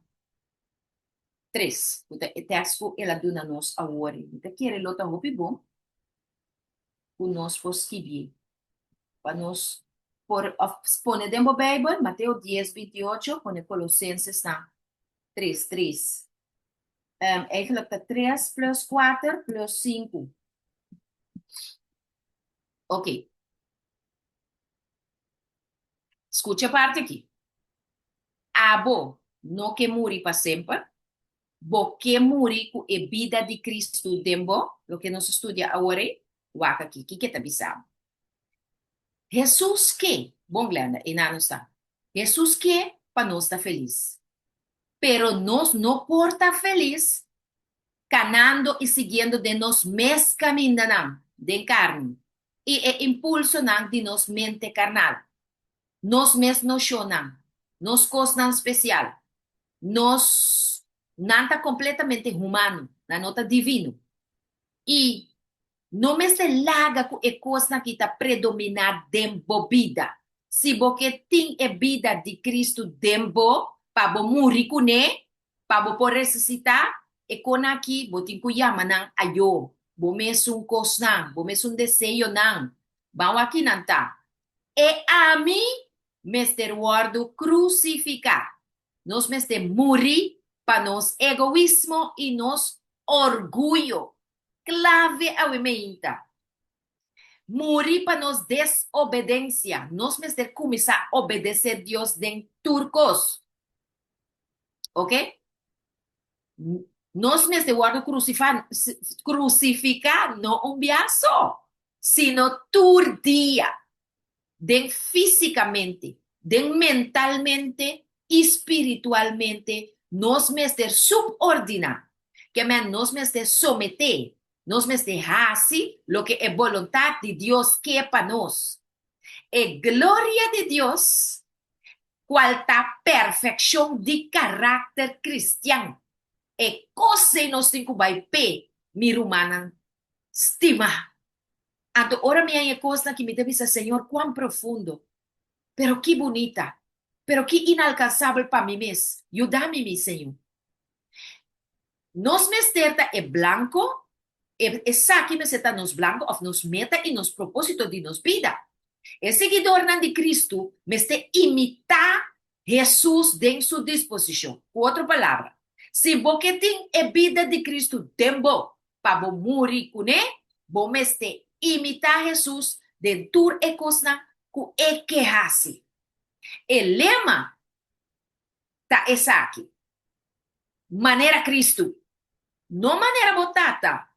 tres, ku ta e tèks ku el a duna nos awor. Mi ta kere lo ta hopi bon ku nos por skibié, pa nos por òf pone den bo Beibel, Mateo dies, bintiocho, pone Kolosensesnan tres, tres. Eigenlijk ta tres plus kuater plus sinku. Ok. Skucha e parti aki. Abo no ke muri pa semper? Bo ke muri ku e bida di Kristu den bo? Loke nos a studia awor ei? Wak aki, kiko e ta bisa bo? Hesus ke, bon Glenda, einan nos ta. Hesus ke pa nos ta felis. Pero nos no por ta felis kanando i siguiendo den nos mes kamindanan den karni i e impulsonan di nos mente karnal, nos mes noshonnan, nos kosnan spesial. Nos nan ta kompletamente humano, nan no ta divino. I no mester laga ku e kosnan aki ta predominá den bo bida. Si bo ke tin e bida di Kristu den bo pa bo muri kuné, pa bo por resusitá, e konan aki bo tin ku yama nan ayó, bo mesun kosnan, bo mesun deseonan. Ban wak kinan ta. E ami mester wòrdu krusifiká. Nos mester muri pa nos egoismo i nos orguyo. Klave awe meinta. Muri pa nos desobedensia. Nos mester kuminsá obedesé Dios den tur kos. Ok? Nos mester wòrdu krusifiká no un bia so, sino tur dia. Den físikamente, den mentalmente i spiritualmente nos mester subordiná. Ke men nos mester someté, nos mester hasi loke e boluntat di Dios ke pa nos. E gloria di Dios, kual ta perfekshon di karakter kristian. E kos ei nos tin ku bai p'e, mi rumannan stimá. Anto ora mi haña e kosnan ki mi ta bisa, Señor, kuan profundo, pero ki bunita, pero ki inalkansabel pa mi mes. Yuda mi, mi Señor. Nos mester ta e blanko, e esaki mester ta nos blanko òf nos meta i nos propósito di nos bida. E siguidornan di Kristu mester imitá Hesus den su disposishon. Ku otro palabra, si bo ke tin e bida di Kristu den bo pa bo muri kuné, bo mester imitá Hesus den tur e kosnan ku e ke hasi. E lema ta esaki, Manera Kristu, no manera bo tata,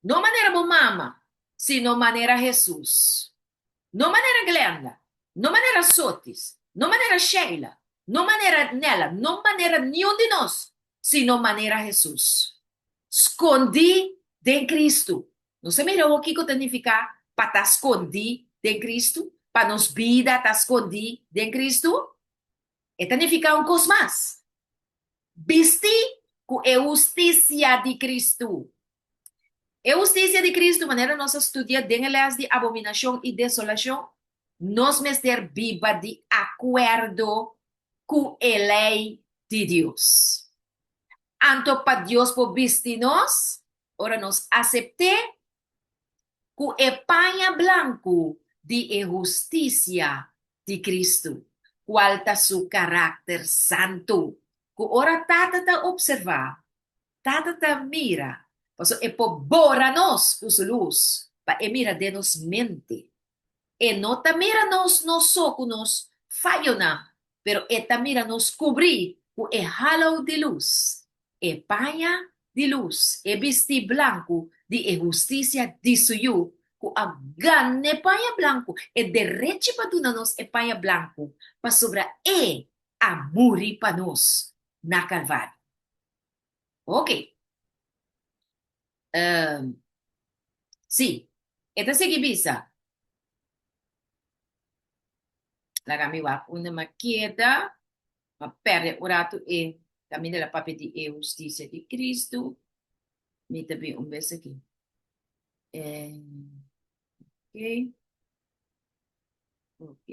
no manera bo mama, sino manera Hesus. No manera Glenda, no manera Sotis, no manera Sheila, no manera Nella, no manera niun di nos, sino manera Hesus. Skondí den Kristu. Nos a mira awor kiko ta nifiká pa ta skondí den Kristu, pa nos bida ta skondí den Kristu. E ta nifiká un kos mas. Bistí ku e hustisia di Kristu. E hustisia di Kristu, manera nos a studia den e lès di abominashon i desolashon, nos mester biba di akuerdo ku e lei di Dios. Anto pa Dios por bisti nos, ora nos asept'é ku e paña blanku di e hustisia di Kristu, kual ta su karakter santu, ku ora Tata ta opservá, Tata ta mira, pasobra e por bora nos ku su lus, pa e mira den nos mente. E no ta mira nos nos so ku nos fayonan, pero e ta mira nos kubrí ku e halo di lus, e paña di lus, e bistí blanku di e hustisia di su Yu, ku a gana e paña blanku, e derechi pa duna nos e paña blanku, pasobra e a muri pa nos na Kalvario. Ok. Um, sí, e ta sigui bisa. Laga mi wak unda m'a keda. M'a perde un ratu e kaminda la papia di e hustisia di Kristu. Mi ta bin un bes aki. Eh, ok. Ok.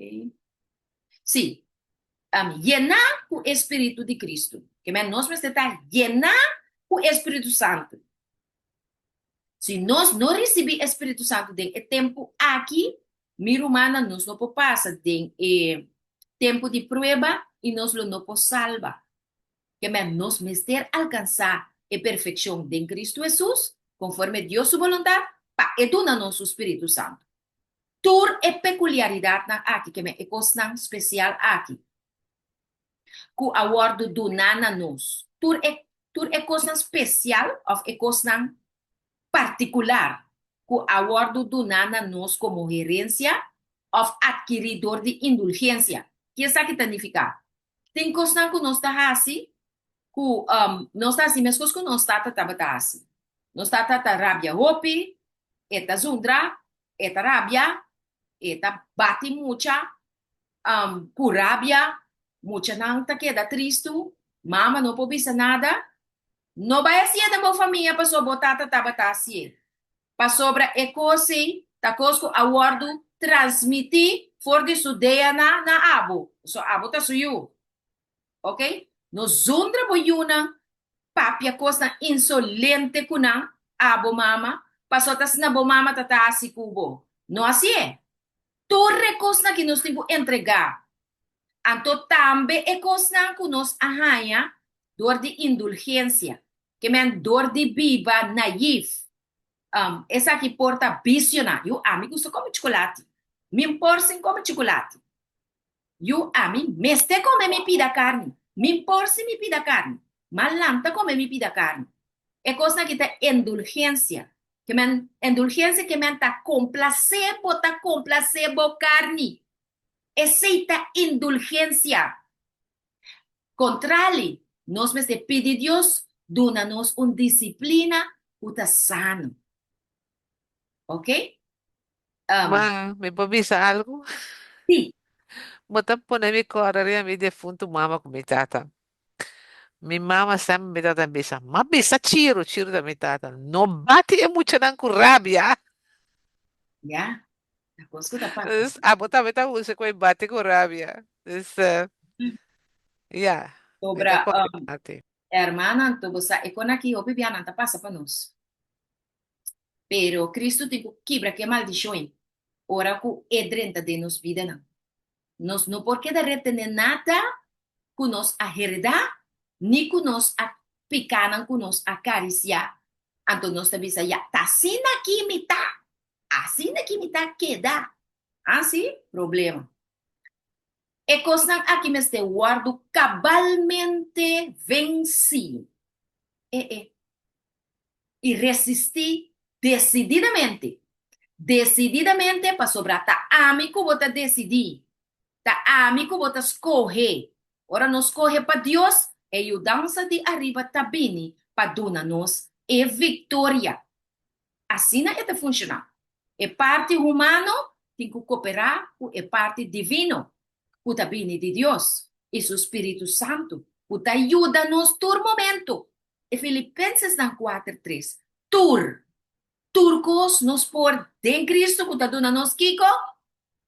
Sí, um, yená ku e spiritu di Kristu. Ke men nos mester ta yená ku e Spiritu Santu. Si nos no risibí e Spiritu Santu den e tempu aki, mi rumannan, nos no por pasa den e tempu di prueba i nos lo no por salba. Ke men nos mester alkansá e perfekshon den Kristu Hesus, konforme Dios su boluntat, pa e duna nos su Spiritu Santu. Tur e pekuliaridatnan aki, ke men e kosnan spesial aki ku a wòrdu duná na nos, tur e tur e kosnan spesial òf e kosnan partikular ku a wòrdu duná na nos komo herensia òf atkirí dor di indulgensia. Ki esaki ta nifiká? Tin kosnan ku nos ta hasi. Ku nos ta hasi meskos ku nos tata tabata hasi. Nos tata ta rabia hopi, e ta zundra, e ta rabia, e ta bati mucha ku rabia, muchanan ta keda tristu, mama no por bisa nada. No bai hasié den bo famia pasobra bo tata tabata hasié. Pasobra e kos ei ta kos ku a wòrdu transmití for di su DNA na abo, pasobra abo ta su yu. Ok? No zundra bo yunan papia kosnan insolente ku nan, abo mama, pasobra ta asina bo mama ta ta hasi ku bo. No hasié. Tur e kosnan ki nos tin ku entregá. Anto tambe e kosnan ku nos a haña dor di indulgensia, ke men dor di biba naïef. Esaki por ta bisionan. Yu, ami gusta kome chukulati. Min por sin kome chukulati. Yu, ami mester kome mi pida karni. Min por sin mi pida karni. M'a lanta kome mi pida karni. E kosnan aki ta endulgensia. Ke men endulgensia ke men ta komplasé bo ta komplasé bo karni. Esei ta indulgensia. Kontrali, nos mester pidi Dios duna nos un disiplina ku ta sano. Ok? Ma, mi por bisa algu? Sí. Bo ta pone mi kòrda riba mi defuntu mama ku mi tata. Mi mama semper mi tata bisa, M'a bisa Chiro, Chiro ta mi tata, no bati e muchanan ku rabia. Ya, ta kos ku ta pasa. Dus abo tambe ta usa ku e bati ku rabia. Dus, ya, mi ta Sobra, kòrda ati. hermana, anto bo sa e kon aki hopi bianan ta pasa pa nos. Pero Cristo tin cu kibra ki e maldicion ei ora cu e drenta den nos bidanan. Nos no por keda retene nada cu nos a hereda ni cu nos a picanan cu nos a caricia. Anto nos ta bisa, ya, ta asina aki mi ta, asina aki mi ta keda. Asi, problema. E cosnan aki mester wordo cabalmente venci. E e. i resistí desididamente. Desididamente pasobra ta ami ku bo ta desidí, ta ami ku bo ta skohe. Ora nos skohe pa Dios, e yudansa di ariba ta bini pa duna nos e viktoria. Asina e ta funshoná. E parti humano tin ku koperá ku e parti divino ku ta bini di Dios i su spiritu santu ku ta yuda nos tur momentu. E Filipensesnan kuater tres, Tur, tur kos nos por den Kristu ku ta duna nos kiko?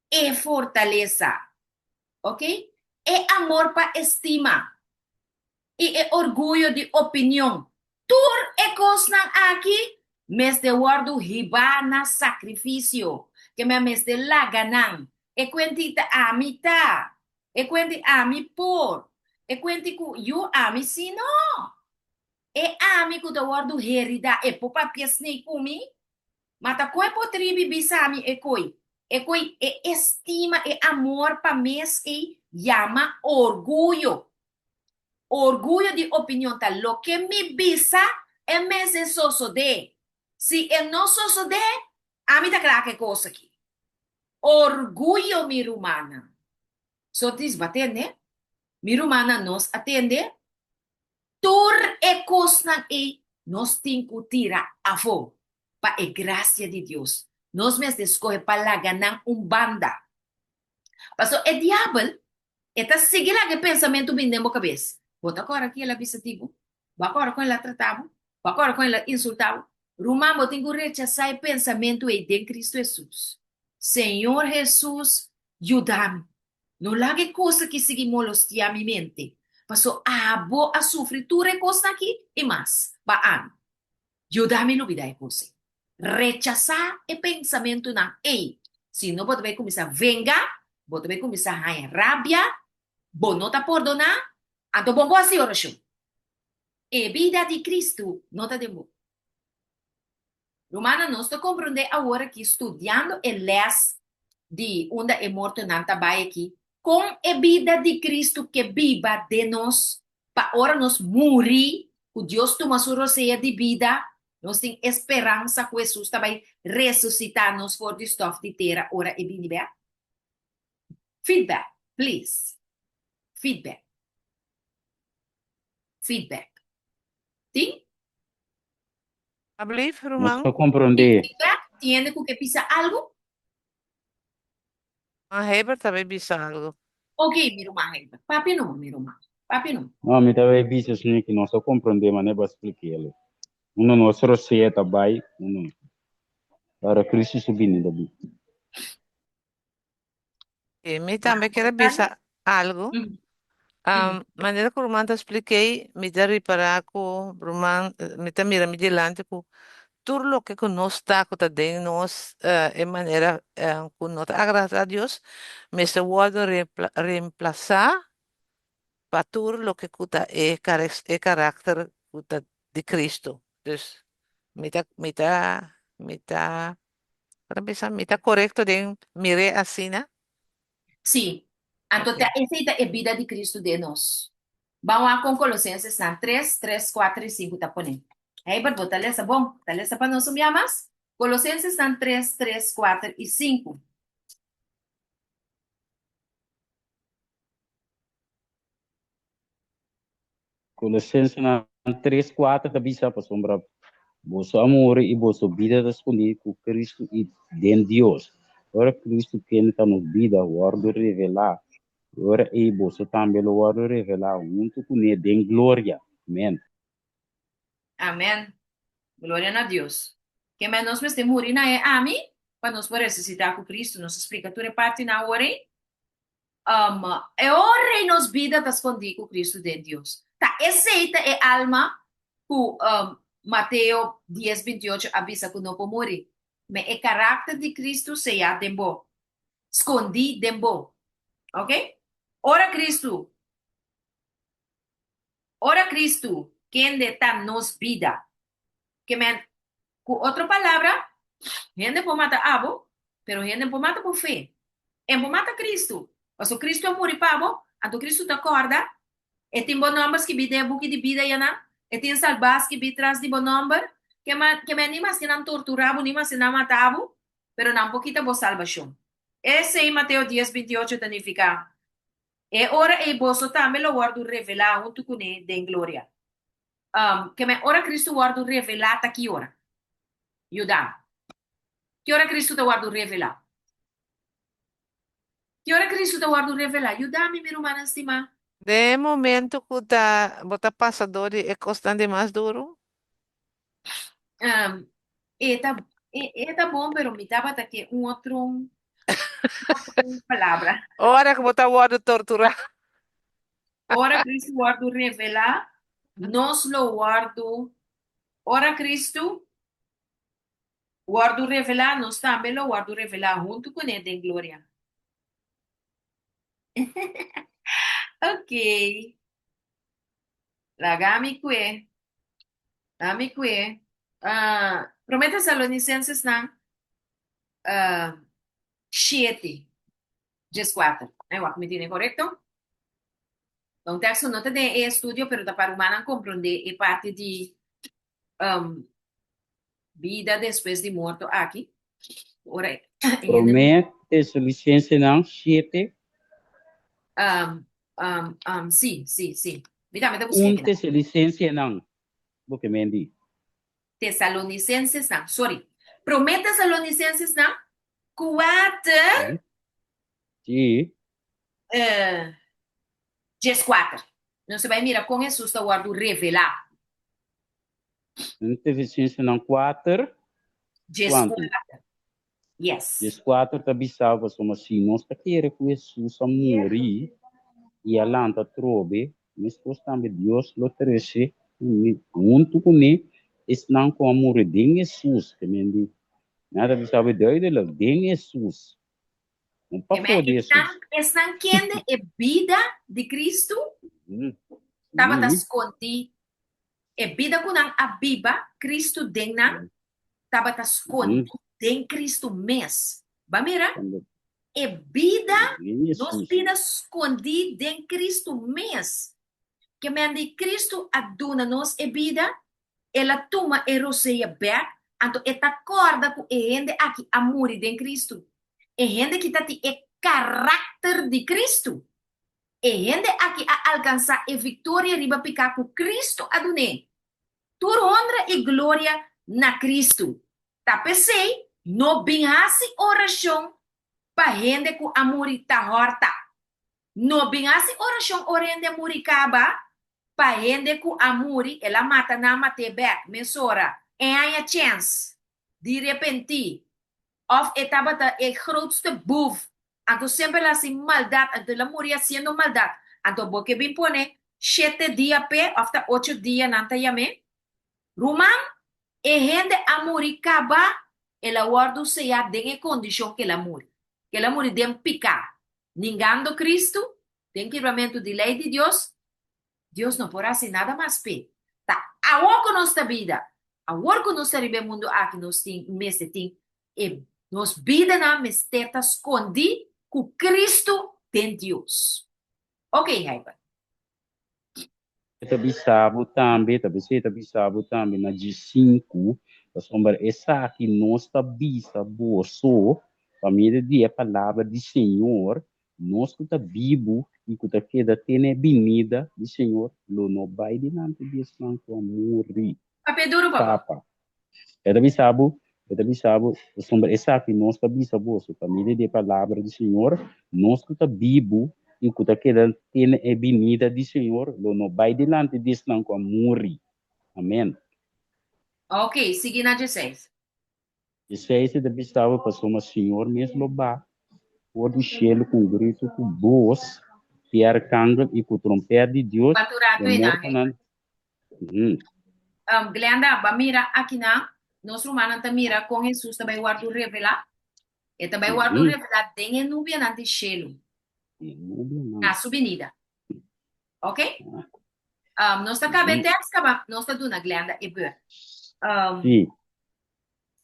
E fortalesa. Ok? E amor pa estima i e orguyo di opinion. Tur e kosnan aki mester wòrdu hibá na sakrifisio, ke men mester laga nan. E kuenti ta ami ta. E kuenti ami por. E kuenti ku yu ami si no. E ami ku ta wòrdu heridá e por papia snei ku mi? Ma ta kon e por tribi bisa mi e koi? E koi e estima, e amor pa mes ei yama orguyo. Orguyo di opinion ta loke mi bisa e mester sosodé. Si e no sosodé, ami ta kla ku e kos aki. Orguyo mi rumannan. Sotis bo a tende? Mi rumannan nos a tende? Tur e kosnan ei nos tin ku tira afó pa e grasia di Dios. Nos mester skohe pa laga nan un banda. Pasobra e diabel e ta sigui laga e pensamentu bini den bo kabes. Bo ta kòrda ki el a bisa di bo? Bo a kòrda kon el a trata bo? Bo a kòrda kon el a insultá bo? Ruman, bo tin ku rechasá e pensamentu ei den Kristu Hesus. Señor Hesus, yuda mi. No laga e kos aki sigui molostiá mi mente, paso abo a sufri tur e kosnan aki i mas pa ami. Yuda mi lubidá e kos ei. Rechasá e pensamentunan ei, sino bo ta bai kuminsá venga, bo ta bai kuminsá haña rabia, bo no ta pordoná, anto bo bo hasi orashon. E bida di Kristu no ta den bo. Rumannan, nos ta komprondé awor aki studiando e lès di unda e mortonan ta bai aki, kon e bida di Kristu ke biba den nos pa ora nos muri, ku Dios tuma su rosea di bida, nos tin e speransa ku Hesus ta bai resusitá nos for di stòf di tera ora e bini bèk? Feedback, please. Feedback. Feedback. Tin? Ablief, Nos ruman? ta komprondé. Feedback? Tin hende ku ke bisa algu? Ruman Heber ta bay bisa algu. Ok, mi ruman Heber. Papia numa, mi ruman. Papia numa. No, mi ta bay bisa esei ku nos ta komprondé, ma ne bo a splik'el. Unda nos rosea ta bai, unda ora Cristo su binida bin. I mi tambe kier a bisa algu. Manera ku ruman ta splik'ei, mi ta ripará ku ruman, mi ta mira mi dilanti ku tur loke ku nos ta ku ta den nos e manera ku no ta agradá Dios, mester wòrdu reemplasá pa tur loke ku ta e e karakter ku ta di Cristo. Dus mi ta mi ta mi ta Bo ta bisa mi ta korekto den mir'é asina? Sí. Anto Ok. ta esei ta e bida di Cristo den nos. Ban wak kon Kolosensesnan tres, tres, kuater i sinku ta pone. Heibert, bo ta lesa bon. Ta lesa pa nos un bia mas? Kolosensesnan tres, tres, kuater i sinku. Kolosensenan tres, kuater ta bisa, Pasobra boso a muri i boso bida ta skondí ku Kristu i den Dios. Ora Kristu, kende ta nos bida, wòrdu revelá, e ora ei boso tambe lo wòrdu revelá huntu kuné den gloria. Amèn. Amèn. Gloria na Dios. Ke men nos mester muri na e ami pa nos por resusitá ku Kristu. Nos a splika tur e partinan awor ei. E ora ei nos bida ta skondí ku Kristu den Dios. Ta esei ta e alma ku Mateo dies bintiocho a bisa ku no por muri. Me e karakter di Kristu seyá den bo, skondí den bo. Oke? Ora Kristu, ora Kristu, kende ta nos bida. Ke men, ku otro palabra, hende por mata abo, pero hende por mata bo fe. En por mata Kristu, pasobra Kristu a muri pa bo, anto Kristu ta kòrda, e tin bo nòmber skibí den e buki di bida yanan, e tin salbá skibí tras di bo nòmber, ke ke men ni maske nan torturá bo, ni maske nan mata bo, pero nan por kita bo salbashon. Esei Mateo dies bintiocho ta nifiká. E ora ei boso tambe lo wòrdu revelá huntu kuné den gloria. Ke men ora Kristu wòrdu revelá ta ki ora? Yuda mi. Ki ora Kristu ta wòrdu revelá? Ki ora Kristu ta wòrdu revelá? Yuda mi, mi rumannan stimá. Den e momento ku ta bo ta pasa dor di e kosnan di mas duru? E ta e ta bon, pero mi tabata ke un otro un otro palabra. Ora ku bo ta wòrdu torturá. Ora Kristu wòrdu revelá, nos lo wòrdu, ora Kristu wòrdu revelá, nos tambe lo wòrdu revelá huntu kuné den gloria. Oké. Laga mi kue. Laga mi kue. Ah, Promé Tesalonicenses-nan, ah, shete. Djeskuater. Ai wak, mi tene korekto? Ta un teksto no ta den e estudio, pero ta pa rumannan komprondé e parti di um, bida despues di morto aki. Ora e hende Promé Tesalonicensenan shete. Um, um, um, sí, sí, sí. Mi tambe ta buska Un ekinan. Tesalonicensenan, bo ke men di. Tesalonicensesnan, sorry. Promé Tesalonicensesnan, kuater, Sí. eh, djeskuater. Nos ta bai mira kon Hesus ta wòrdu revelá. Un Tesalonicensesnan kuater, kuantu? Djeskuater. Yes. Djeskuater ta bisa pasobra si nos ta kere ku Hesus a muri i a lanta atrobe, meskos tambe Dios lo trese huntu kuné esnan ku a muri den Hesus. Ke men di, nan ta bisa bo duidelik, den Hesus, no pafó di Hesus. Esnan kende e bida di Kristu tabata skondí, e bida ku nan a biba, Kristu den nan, tabata skondí den Kristu mes. Bo a mira? E bida, nos bida skondí den Kristu mes. Ke men di Kristu a duna nos e bida, el a tuma e rosea bèk, anto e ta kòrda ku e hende aki a muri den Kristu. E hende ki ta tin e karakter di Kristu. E hende aki a alkansá e viktoria riba piká ku Kristu a dun'é. Tur honra i gloria na Kristu. Ta p'esei no bin hasi orashon pa hende ku a muri ta hòrta. No bin hasi orashon ora hende a muri kaba, pa hende ku a muri el a mata nan mat'é bèk mesora, e haña chèns di repentí òf e tabata e grootste boef anto semper el a hasi maldat anto el a muri hasiendo maldat anto bo ke bin pone shete dia p'e òf ta ocho dia nan ta yam'é? Ruman, e hende a muri kaba, el a wòrdu seyá den e kondishon ku el a muri, ku el a muri den piká, ningando Kristu, den kibramentu di lei di Dios, Dios no por hasi nada mas p'e. Ta awor ku nos ta bida, awor ku nos ta riba e mundu aki nos tin mester tin e nos bidanan mester ta skondí ku Kristu den Dios. Oké, Heibert. E ta bisa bo tambe, ta bisa e ta bisa bo tambe na djesinku, pasobra esaki nos ta bisa boso pa medio di e palabra di Señor, nos ku ta bibu i ku ta keda te na e binida di Señor lo no bai dilanti di esnan ku a muri. Papia duru, papa. Papa. E ta bisa bo, e ta bisa bo, pasobra esaki nos ta bisa boso pa medio di e palabra di Señor, nos ku ta bibu i ku ta keda te na e binida di Señor lo no bai dilanti di esnan ku a muri. Amen. Ok, sigui na dieseis. Dieseis e ta bisa bo, pasobra Señor mes lo ba for di shelu ku un gritu ku bos di arkangel i ku trompèt di Dios, Cuantu ratu e ei nan, mortonan Um, Glenda, ba mira akinan, nos rumannan ta mira kon Hesus ta bai wòrdu revelá. E ta bai wòrdu revelá den e nubianan di shelu na su binida. Ok? Um, nos ta kaba e tèks kaba, nos ta duna Glenda e beurt. Um, Sí.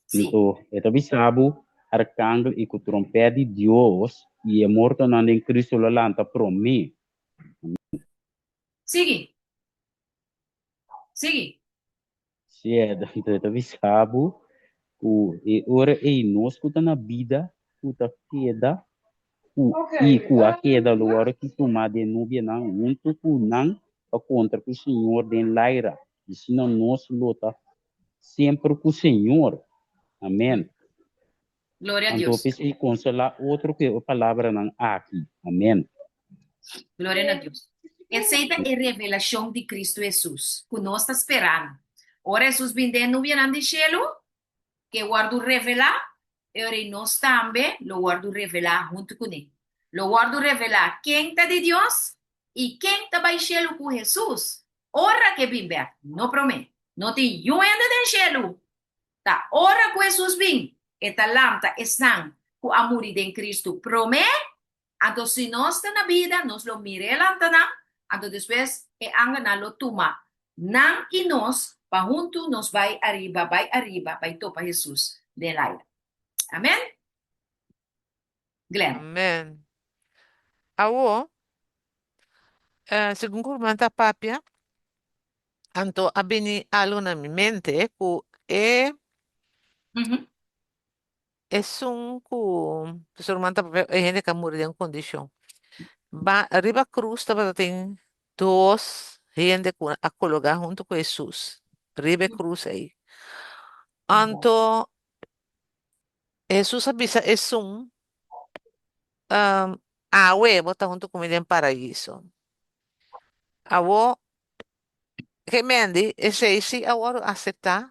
sí. Anto, e ta bisa bo, arkangel i ku trompèt di Dios, i e mortonan den Kristu lo lanta promé. Sigui. Sigui. Sí, anto e ta bisa bo ku e ora ei nos ku ta na bida, ku ta keda, ku i ku a keda lo wòrdu tumá den nubianan huntu ku nan pa kontra ku Señor den laira. I asina nos lo ta semper ku Señor. Amèn. Gloria a Anto Dios. p'esei konsolá otro ku e palabranan aki. Amèn. Gloria na Dios. Esei ta e revelashon di Kristu Hesus ku nos ta sperando. Ora Hesus bin den e nubianan di shelu, ku e wòrdu revelá, e ora ei nos tambe lo wòrdu revelá huntu kuné. Lo wòrdu revelá ken ta di Dios i ken ta bai shelu ku Hesus ora ku e bin bèk, no promé. No tin yu hende den shelu Ta ora ku Hesus bin, e ta lanta esnan ku a muri den Kristu promé. Anto si nos ta na bida, nos lo mir'é lanta nan, anto despues e angelnan lo tuma nan i nos pa huntu nos bai ariba, bai ariba, bai topa Hesus den laira. Amen? Glenn. Amen. Awor, segun ku ruman ta papia, Anto a bini algo na mi mente ku e esun ku su ruman ta papia e hende ku a muri den un kondishon. Ba riba krus tabata tin dos hende ku a kologá huntu ku Hesus riba e krus ei. Anto Hesus a bisa esun, Awe bo ta huntu ku mi den Paraiso. Awor Ke mendi, esei si a wòrdu aseptá,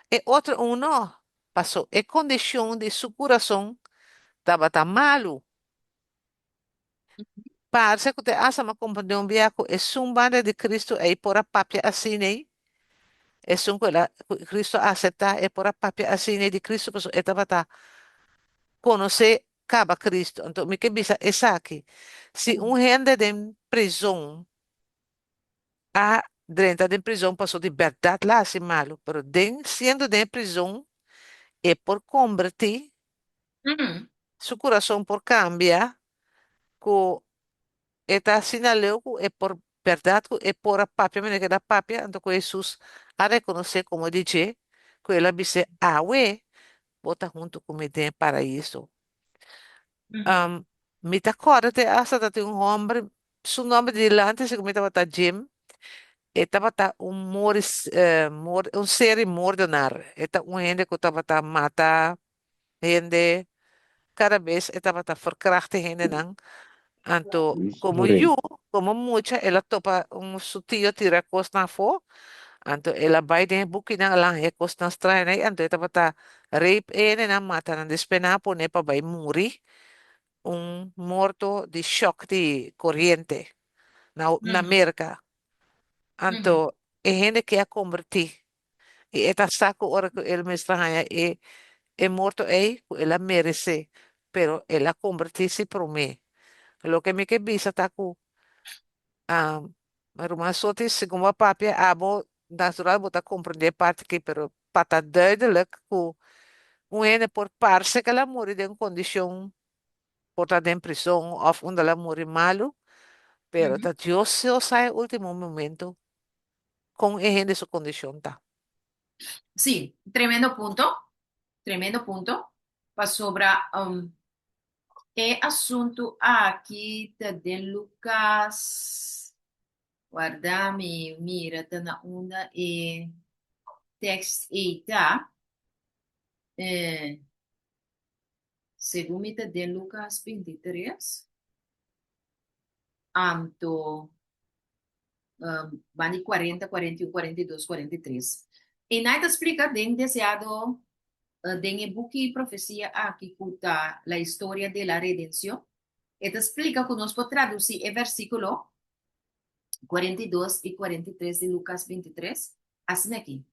e otro un no, paso e kondishon di su kurason tabata malu. Parse ku te asta m'a komprendé un bia ku esun banda di Kristu ei por a papia asin'ei, esun ku el a, ku Kristu a aseptá, e por a papia asin'ei di Kristu pasobra e tabata konosé kaba Kristu. Anto mi ke bisa esaki, si un hende den prizon a drenta den prizon paso di bèrdat la hasi malu, pero den siendo den e prizon e por kombertí, su kurason por kambia ku e ta asina leu ku e por bèrdat ku e por a papia manera ku el a papia, anto ku Hesus a rekonosé komo di dje ku el a bis'é, Awe bo ta huntu ku mi den e paraiso. Mi ta kòrda te asta ta tin un hòmber. Su nomber di dilanti segun mi tabata Jim. E tabata un moris, un serie moordenaar. E ta un hende ku tabata mata hende kada bes e tabata verkracht e hendenan. Anto komo yu, komo mucha el a topa un su tio tira kosnan afó. Anto el a bai den e bukinan a laha e kosnan straño ei. Anto e tabata rape e hendenan, mata nan, despues nan a pone pa bai muri un morto di shock di koriente na na Merka. Anto e hende ke a kombertí i e ta sa ku ora ku el mester haña e e morto ei ku el a meresé, pero el a kombertí si promé. Loke mi ke bisa ta ku Ruman Sotis, segun bo a papia abo natural bo ta komprendé e parti aki, pero pa ta duidelijk ku un hende por parse ku el a muri den un kondishon, por ta den prizon òf unda el a muri malu, pero ta Dios so sa e último momento kon e hende su kondishon ta. Sí, tremendo punto, tremendo punto, pasobra e asuntu aki ta den Lucas, warda mi mira ta na unda e tekst ei ta, segun mi ta den Lucas 23, anto banda di 40, 41, 42, 43. Einan ta splika den deseado den e buki profesia aki ku ta La historia de la redención. E ta splika ku nos por tradusí e versíkulo 42 i 43 di Lukas 23 asina aki.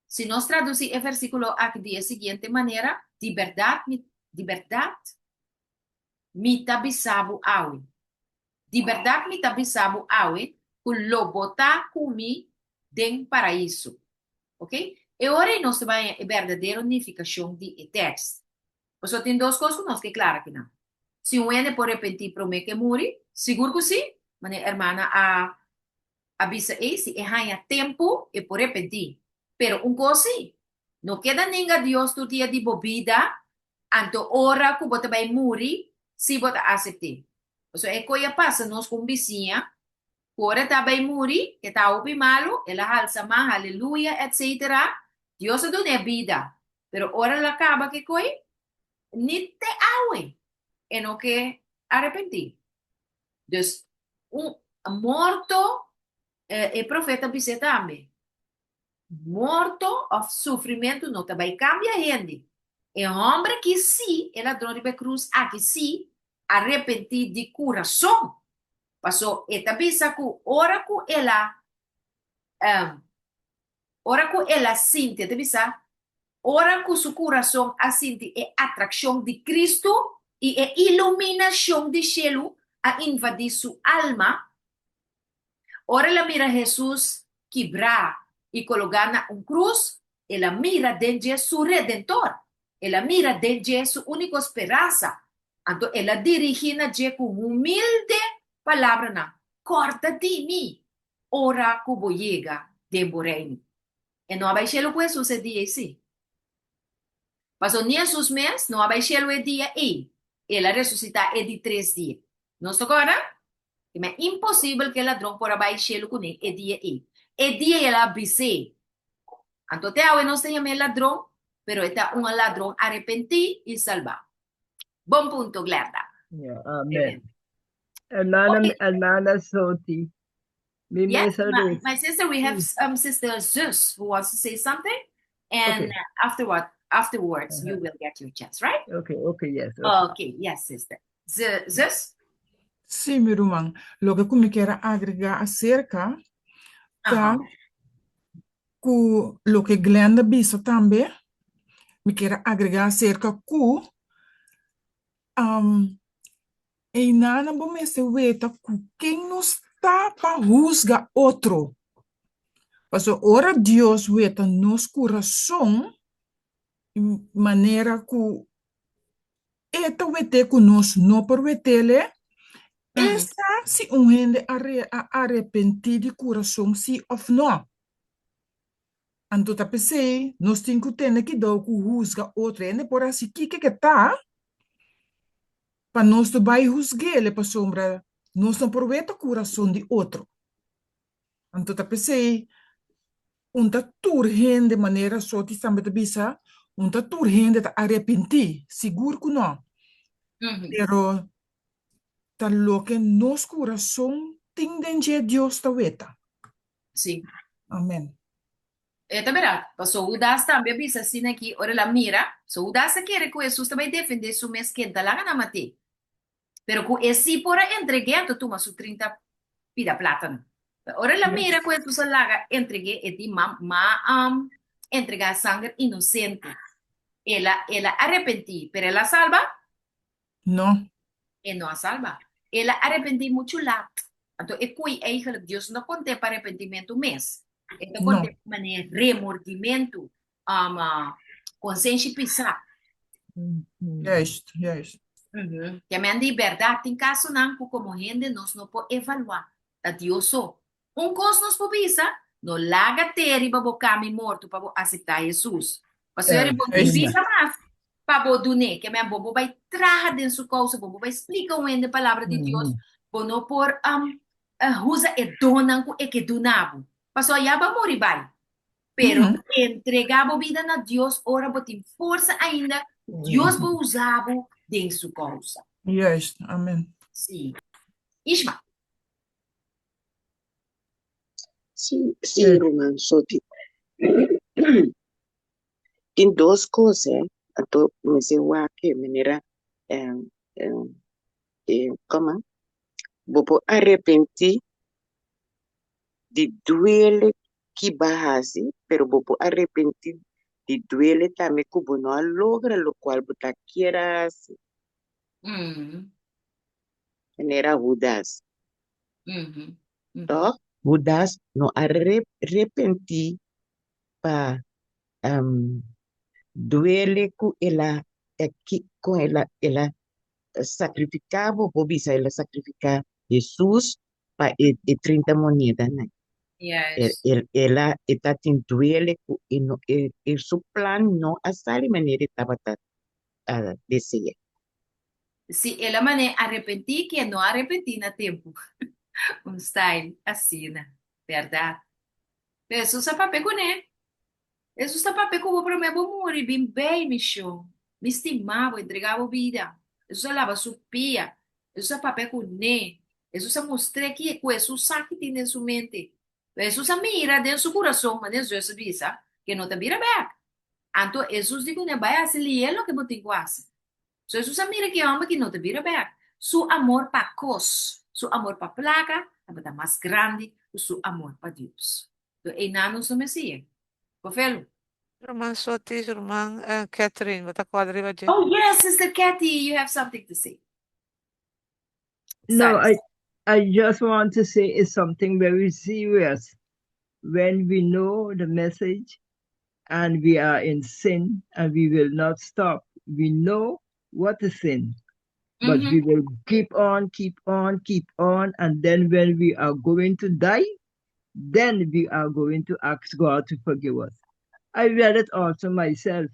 Si nos tradusí e versíkulo aki di e siguiente manera, Di bèrdat mi, di bèrdat mi ta bisa bo awe, Di bèrdat mi ta bisa bo awe ku lo bo ta ku mi den Paraíso. Ok? E ora ei nos ta bai haña e berdadero nifikashon di e tèkst. Pasobra tin dos kos ku nos ke klara akinan. Si un hende por repentí promé ku e muri, sigur ku sí, manera hermana a a bisa ei, si e haña tempu e por repentí. Pero un kos sí, no keda ninga Dios tur dia di bo bida, anto ora ku bo ta bai muri, si bo ta asept'é. Pasobra e koi a pasa nos ku un bisiña ku ora e ta bai muri, e ta hopi malu, el a halsa man, haleluya, etcetera, Dios a dun'é bida. Pero ora el a kaba ku e koi, ni te awe e no ke arepentí. Dus, un morto, e profeta bis'é tambe, morto òf sufrimentu no ta bai kambia hende. E hòmber aki sí, e ladron riba e krus aki sí, a repentí di kurason. Paso e ta bisa ku ora ku el a, ora ku el a sinti, e ta bisa, Ora ku su kurason a sinti e atrakshon di Kristu i e iluminashon di shelu a invadí su alma, ora el a mira Hesus kibrá i kologá na un krus, el a mira den dje su Redentor, el a mira den dje su úniko speransa. Anto el a dirigí na dje ku humilde palabranan, Kòrda di mi ora ku bo yega den bo Reino. E no a bai shelu ku Hesus e dia ei sí. Paso ni Hesus mes no a bai shelu e dia ei. El a resusitá e di tres dia. Nos ta kòrda? I ma imposibel ku e ladron por a bai shelu kuné e dia ei. E dia ei el a bis'é. Anto te awe nos ta yam'é ladron, pero e ta un ladron arepentí i salbá. Bon punto, Glerda. Ja, amen. Hermana, hermana Soti. Mi Yes, mesa my, resa. my sister, we have Sister Zus who wants to say something, and Okay. afterward, afterwards, you will get your chance, right? Okay, okay, yes. Okay. Okay, yes, sister. Z Zus? Sí, mi ruman. Loke ku mi kier a agregá aserka ta Aha. ku loke Glenda bisa tambe, mi kier a agregá aserka ku Einanan bo mester weta ku ken nos ta pa husga otro. Pasobra ora Dios weta nos kurason, manera ku e ta wet'é ku nos no por wet'el, e sa si un hende a arepentí di kurason sí òf nò. Anto ta p'esei nos tin ku tene kidou ku husga otro hende por hasi kiko ke ta pa nos no bai husg'el pasobra Nos no por weta kurason di otro. Anto ta p'esei un ta tur hende, manera Sotis tambe ta bisa, un ta tur hende ta arepentí, sigur ku no. Pero ta loke nos kurason tin den dje Dios ta weta. Sí. Amen. E ta berdad, paso Hudas tambe a bisa asina aki ora el a mira, so Hudas a kere ku Hesus ta bai defendé su mes ken ta laga nan mat'é. Pero ku e sí por a entreg'é, anto tuma su trinta pida plátano. Pero ora el a mira ku Hesus a laga entreg'é, e di, Ma, m'a entregá sanger inosente. El a, el a arepentí, pero el a salba? No. E no a salba. El a arepentí muchu lat. Anto e kui eigenlijk Dios no ta kont'é pa arepentimentu mes. E ta No. kont'é pa manera remordimentu, um, konsenshi pisá. Juist, juist. Te men di bèrdat tin kasonan ku komo hende nos no por evaluá. Ta Dios so. Un kos nos por bisa, no laga te riba bo kami morto pa bo aseptá Hesus. Pasobra bo no bisa mas pa bo dun'é. Ke men bo bo bai traha den su kousa, bo bo bai splika un hende palabra di Dios, bo no por usa e donnan ku e ke duna bo. Pasobra ya bo a muri bai. Pero entregá bo bida na Dios ora bo tin forsa ainda, Dios por usa bo den su kousa. Juist, amen. Sí. Ishma. Sí, sí, ruman Soti. Tin dos kos, eh, anto mester wak e manera, koma, bo por arepentí di duele ki bo a hasi, pero bo por arepentí di duele tambe ku bo no a logra lokual bo ta kier a hasi. Manera Hudas. Tòg, Hudas no a repentí pa duele ku el a kon el a el a sakrifiká, bo por bisa el a sakrifiká Hesus pa e e trinta monedanan. El el a e ta tin duele ku e no e su plan no a sali manera e tabata desea. Si el a man'é arepentí, ke no arepentí na tempu. Un style asina, bèrdat? Pero Hesus a papia kuné. Hesus a papia ku bo promé bo muri, bin bei, mi shon. Mi stima bo, entregá bo bida. Hesus a laba su pia. Hesus a papia kuné. Hesus a mustr'é ki ku Hesus sa ki tin den su mente. Pero Hesus a mira den su kurason, manera Hesus a bisa, ke no ta bira bèk. Anto Hesus di kuné, Bai hasi lié loke bo tin ku hasi. So Hesus a mira ki e hòmber ki no ta bira bèk. Su amor pa kos, su amor pa plaka tabata mas grandi ku su amor pa Dios. So einan nos no mester. Kofelu. Ruman Sotis, ruman Catherine, bo ta kòrda riba dje? Oh yes, Sister Cathy, you have something to say. No, Sorry. I just want to say it's something very serious. When we know the message and we are in sin and we will not stop. We know what is sin, but we will keep on, keep on, keep on. And then when we are going to die, then we are going to ask God to forgive us. I read it also myself.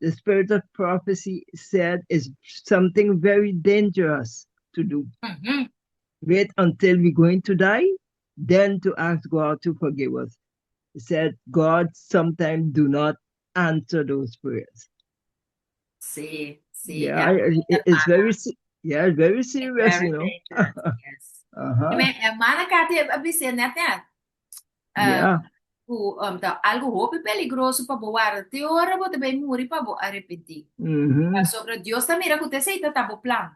The spirit of prophecy said it's something very dangerous to do. Wait until we're going to die, then to ask God to forgive us. He said, God sometimes do not answer those prayers. Sí, sí. Yeah, it's very, yeah, it's very serious, very you know. dangerous, yes. Me, hermana Katy a bis'é net net. Yeah. Ku ta algu hopi peligroso pa bo warda te ora bo ta bai muri pa bo arepentí. Pasobra Dios ta mira ku ta esei ta ta bo plan.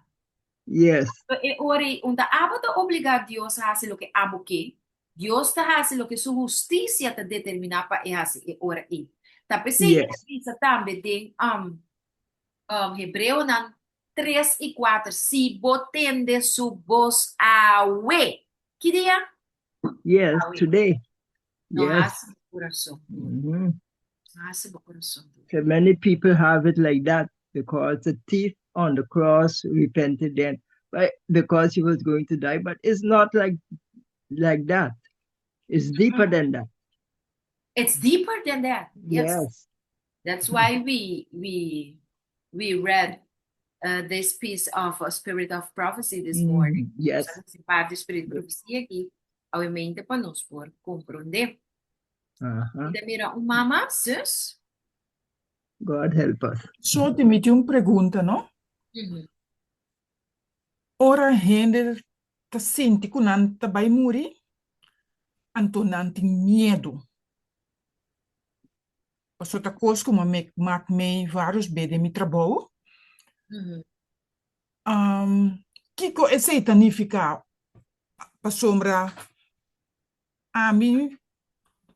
Yes. E ora ei, unda abo ta obligá Dios hasi loke abo ke, Dios ta hasi loke su hustisia ta determiná pa e hasi e ora ei. Ta p'esei e ta bisa tambe den Hebreonan tres i kuater, Si bo tende su bos awe. Ki dia? Yes, Awe. today. No Yes. hasi bo kurason duru. No hasi bo kurason duru. So many people have it like that because the thief on the cross repented then, but because he was going to die. But it's not like like that. It's deeper than that. It's deeper than that. Yes. Yes. That's why we we we read. this piece of spirit of prophecy this morning. Yes. Nos a hasi parti spirit di profesia aki awemente pa nos por komprondé. Aha. Mi ta mira un mama, zus. God help us. So ti mi tin un pregunta, no? Ora hende ta sinti ku nan ta bai muri, anto nan tin miedu. Pasobra ta kos ku mi mak mei vários be den mi trabou. Kiko esei ta nifiká? Pasobra ami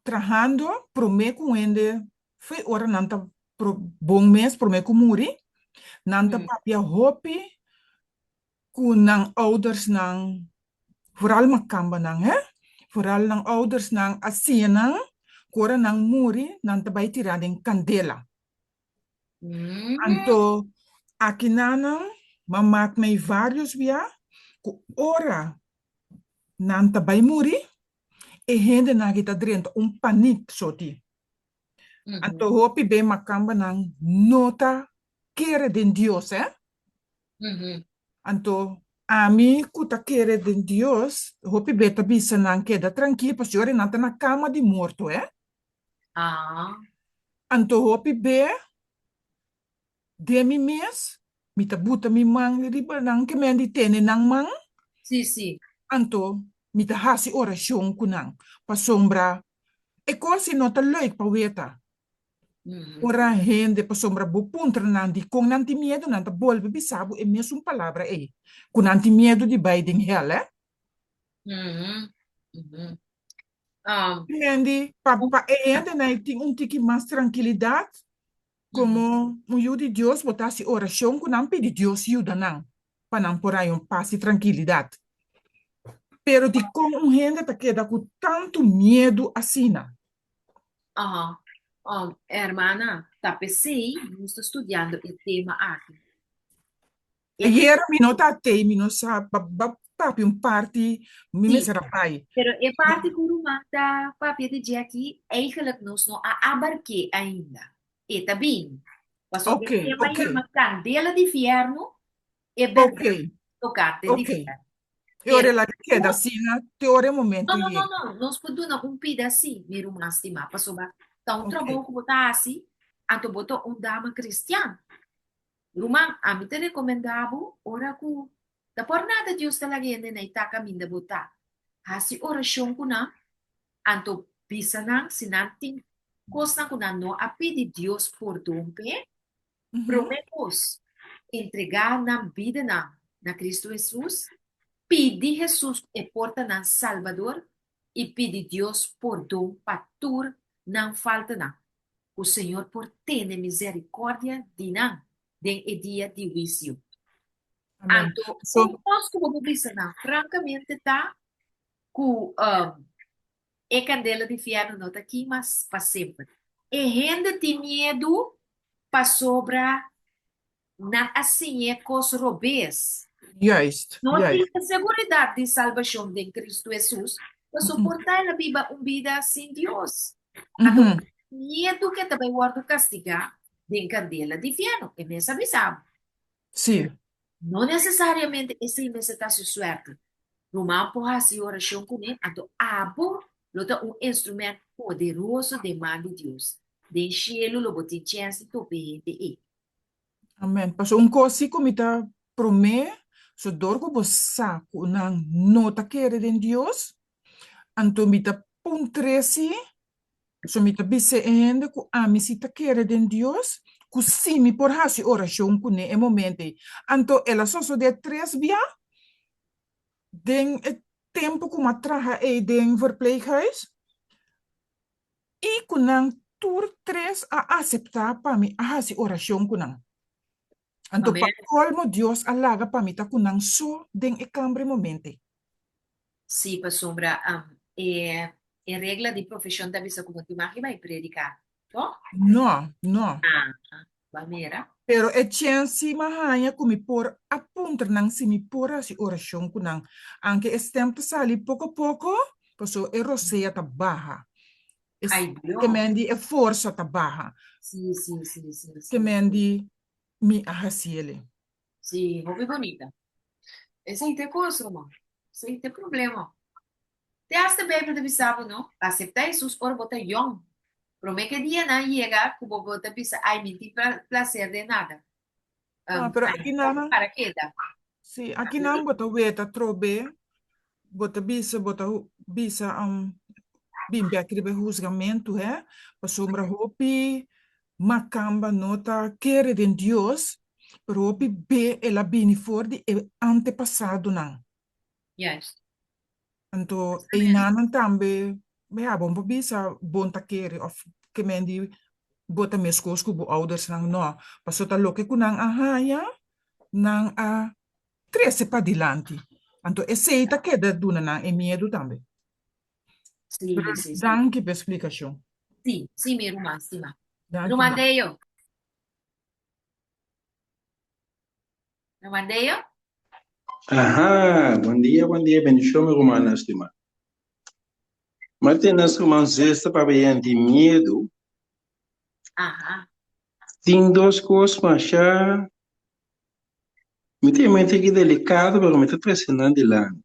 trahando promé ku un hende fo'i ora nan ta bon mes promé ku muri, nan ta papia hopi ku nan oudersnan, vooral makambanan he, vooral nan oudersnan a siña nan ku ora nan muri nan ta bai tirá den kandela. Anto akinanan m'a mak mei vários bia ku ora nan ta bai muri e hendenan aki ta drenta un panik soti. Anto hopi be makambanan no ta kere den Dios he. Anto ami ku ta kere den Dios hopi be ta bisa nan keda trankil pasobra nan ta na kama di morto he. Anto hopi be Den mi mes, mi ta buta mi man riba nan ke men di tene nan man. Sí, sí. Anto mi ta hasi orashon ku nan, pasobra e kos ei no ta leuk pa weta. Ora hende, pasobra bo puntra nan dikon nan tin miedu, nan ta bolbe bisa bo e mesun palabra ei, ku nan tin miedu di bai den hèl, eh. Men di, pa pa e hendenan ei tin un tiki mas trankilidat, Komo un yu di Dios bo ta hasi orashon ku nan pidi Dios yuda nan pa nan por haña un pas i trankilidat. Pero dikon un hende ta keda ku tantu miedu asina? Aha. Um, hermana, ta p'esei nos ta studiando e tema aki. E Ayera mi no ta atei, mi no sa, ba, ba papia un parti, mi Sí, mester a bai. pero e parti ku ruman ta papia di dje aki, eigenlijk nos no a abark'é ainda. E ta bin. Pasobra Ok, e tema ok, yama Kandela di Fièrnu, e bèrdat ok, tokante di ok. fièrnu. E ora Pero el a keda nos, asina te ora e no, momento no, no, yega. no, nos por duna un pida sí, mi ruman stimá, pasobra ta un Ok, trabou ku bo ta hasi, anto bo ta un dama kristian. Ruman, ami ta rekomendá bo ora ku ta por nada Dios ta laga hende na e ta kaminda bo ta. Hasi orashon ku nan, anto bisa nan si nan tin kosnan ku nan no a pidi Dios pordon p'e. Promé kos, entregá nan bidanan na Kristu Hesus, pidi Hesus ku e por ta nan Salbador i pidi Dios pordon pa tur nan faltanan. ku Señor por tene misericordia di nan den e dia di huicio. Amen. Anto, So, un kos ku bo por bisa nan frankamente ta ku um, e kandela di fierno no ta kima pa semper. E hende tin miedu pasobra Nan a siñ'é kos robes. Juist, No tin juist. e seguridat di salbashon den Kristu Hesus, pasobra por ta el a biba un bida sin Dios. Anto miedu ku e ta bai wòrdu kastigá den kandela di fièrnu. E mes a bisa bo. Sí. No nesesariamente esei mester ta su suerte. Ruman por hasi orashon kuné, anto abo lo ta un instrument poderoso den man di Dios. Den shelu lo bo tin chèns di topa e hende ei. Amen. Pasobra un kos si ku mi ta promé, so dor ku bo sa ku nan no ta kere den Dios, anto mi ta puntr'é si, so mi ta bis'é e hende ku ami si ta kere den Dios, ku si mi por hasi orashon kuné e momento ei. Anto el a sosodé tres bia den e tempu ku mi a traha ei den verpleeghuis. I ku nan tur tres a aseptá pa mi a hasi orashon ku nan. Anto pa Amen. kolmo Dios a laga pa mi ta ku nan so den e kamber e momente. Sí, pasobra e e regla di profeshon ta bisa ku bo tin mag di bai prediká, to? No, no. Ah, ba mira. Pero e chèns sí m'a haña ku mi por a puntra nan si mi por hasi orashon ku nan. Anke e stèm ta sali poko poko, pasobra e rosea ta baha. E Ai, Dios. ke men di e forsa ta baha. Sí, sí, sí, sí, Ke sí. men di mi a hasiele. Sí, hopi bonita. Esei ta e kos, ruman. Esei ta e problema. Te hasta Beibel ta bisa bo, no? Aseptá Hesus ora bo ta yòn. Promé ku e dianan yega ku bo bo ta bisa, Ai, mi tin plaser den nada. Ah, pero Ai, aki mi ta nan, para keda. sí, aki nan bo ta weta trobe, bo ta bisa, bo ta bisa bin bek riba e husgamentu, he? Pasobra hopi makamba no ta kere den Dios, pero hopi be el a bini for di e antepasadonan. Juist. Anto einanan tambe, ya, bo no por bisa bon ta kere of ke men di bo ta meskos ku bo oudersnan, no. Pasobra ta loke ku nan a haña, nan a trese padilanti. Anto esei ta keda duna nan e miedu tambe. Sí, Pero sí, sí. danki pa e splikashon. Sí, sí, mi ruman stima. Danki, Ruman ma. Deo. Ruman Deo? Aha, bon dia, bon dia, bendishon mi rumannan stimá. Ma tene nos ruman Zesta papia di miedu. Aha. Tin dos kos masha mi ta yama tiki delikado pero mi ta trese nan dilanti.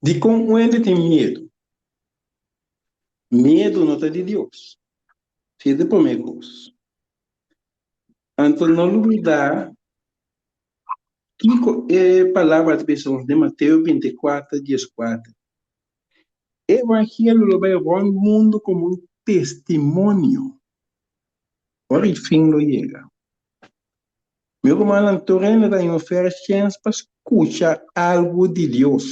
Dikon un hende tin miedu? Miedu no ta di Dios. Si ta e promé kos. Anto no lubidá kiko e palabra ta bisa nos den Mateo 24, 14. E evangelio lo bai rònt mundu komo un testimonio ora e fin lo yega. Mi rumannan, tur hende ta haña un fair chèns pa skucha algu di Dios.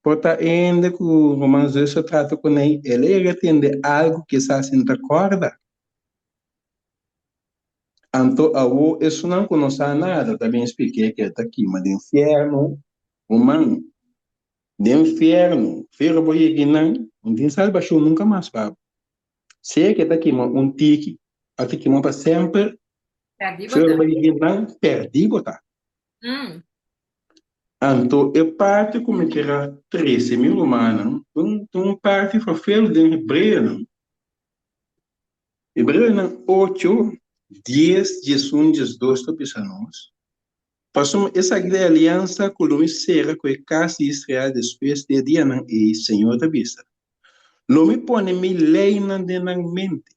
Por ta e hende ku ruman Zeus a trata kuné, el a yega tende algu kisas e no ta kòrda. Anto awor esunnan ku no sa nada ta bin splik'é ku e ta kima den fièrnu. Ruman, den fièrnu, fera bo yega einan, no tin salbashon nunka mas pa bo. Sea ku e ta kima un tiki, a ta kima pa semper, Pèrdí bo fera ta. bo yega einan, pèrdí bo ta. Anto e parti ku mi kier a trese mi rumannan, tin un parti ferfelu den Hebreonan. Hebreonan ocho, dies, diesun, diesdos ta bisa nos, Pasobra esaki ta e aliansa ku lo mi sera ku e kas di Israel despues di e dianan ei, Señor ta bisa, Lo mi pone mi leinan den nan mente,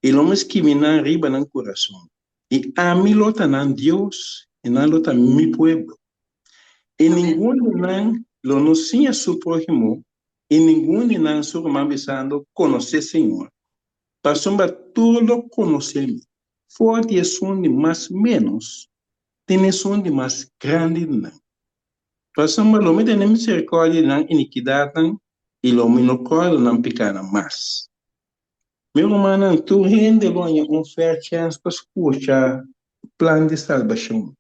i lo mi skibi nan riba nan kurason. I ami lo ta nan Dios, i nan lo ta mi pueblo. I ningun di nan lo no siña su próhimo, i ningun di nan su ruman bisando, Konosé Señor, pasobra tur lo konosé mi, for di esun di mas ménos te na esun di mas grandi di nan. Pasobra lo mi tene miserikòrdia di nan inikidatnan, i lo mi no kòrda nan pikánan mas. Mi rumannan, tur hende lo haña un fair chèns pa skucha plan di salbashon.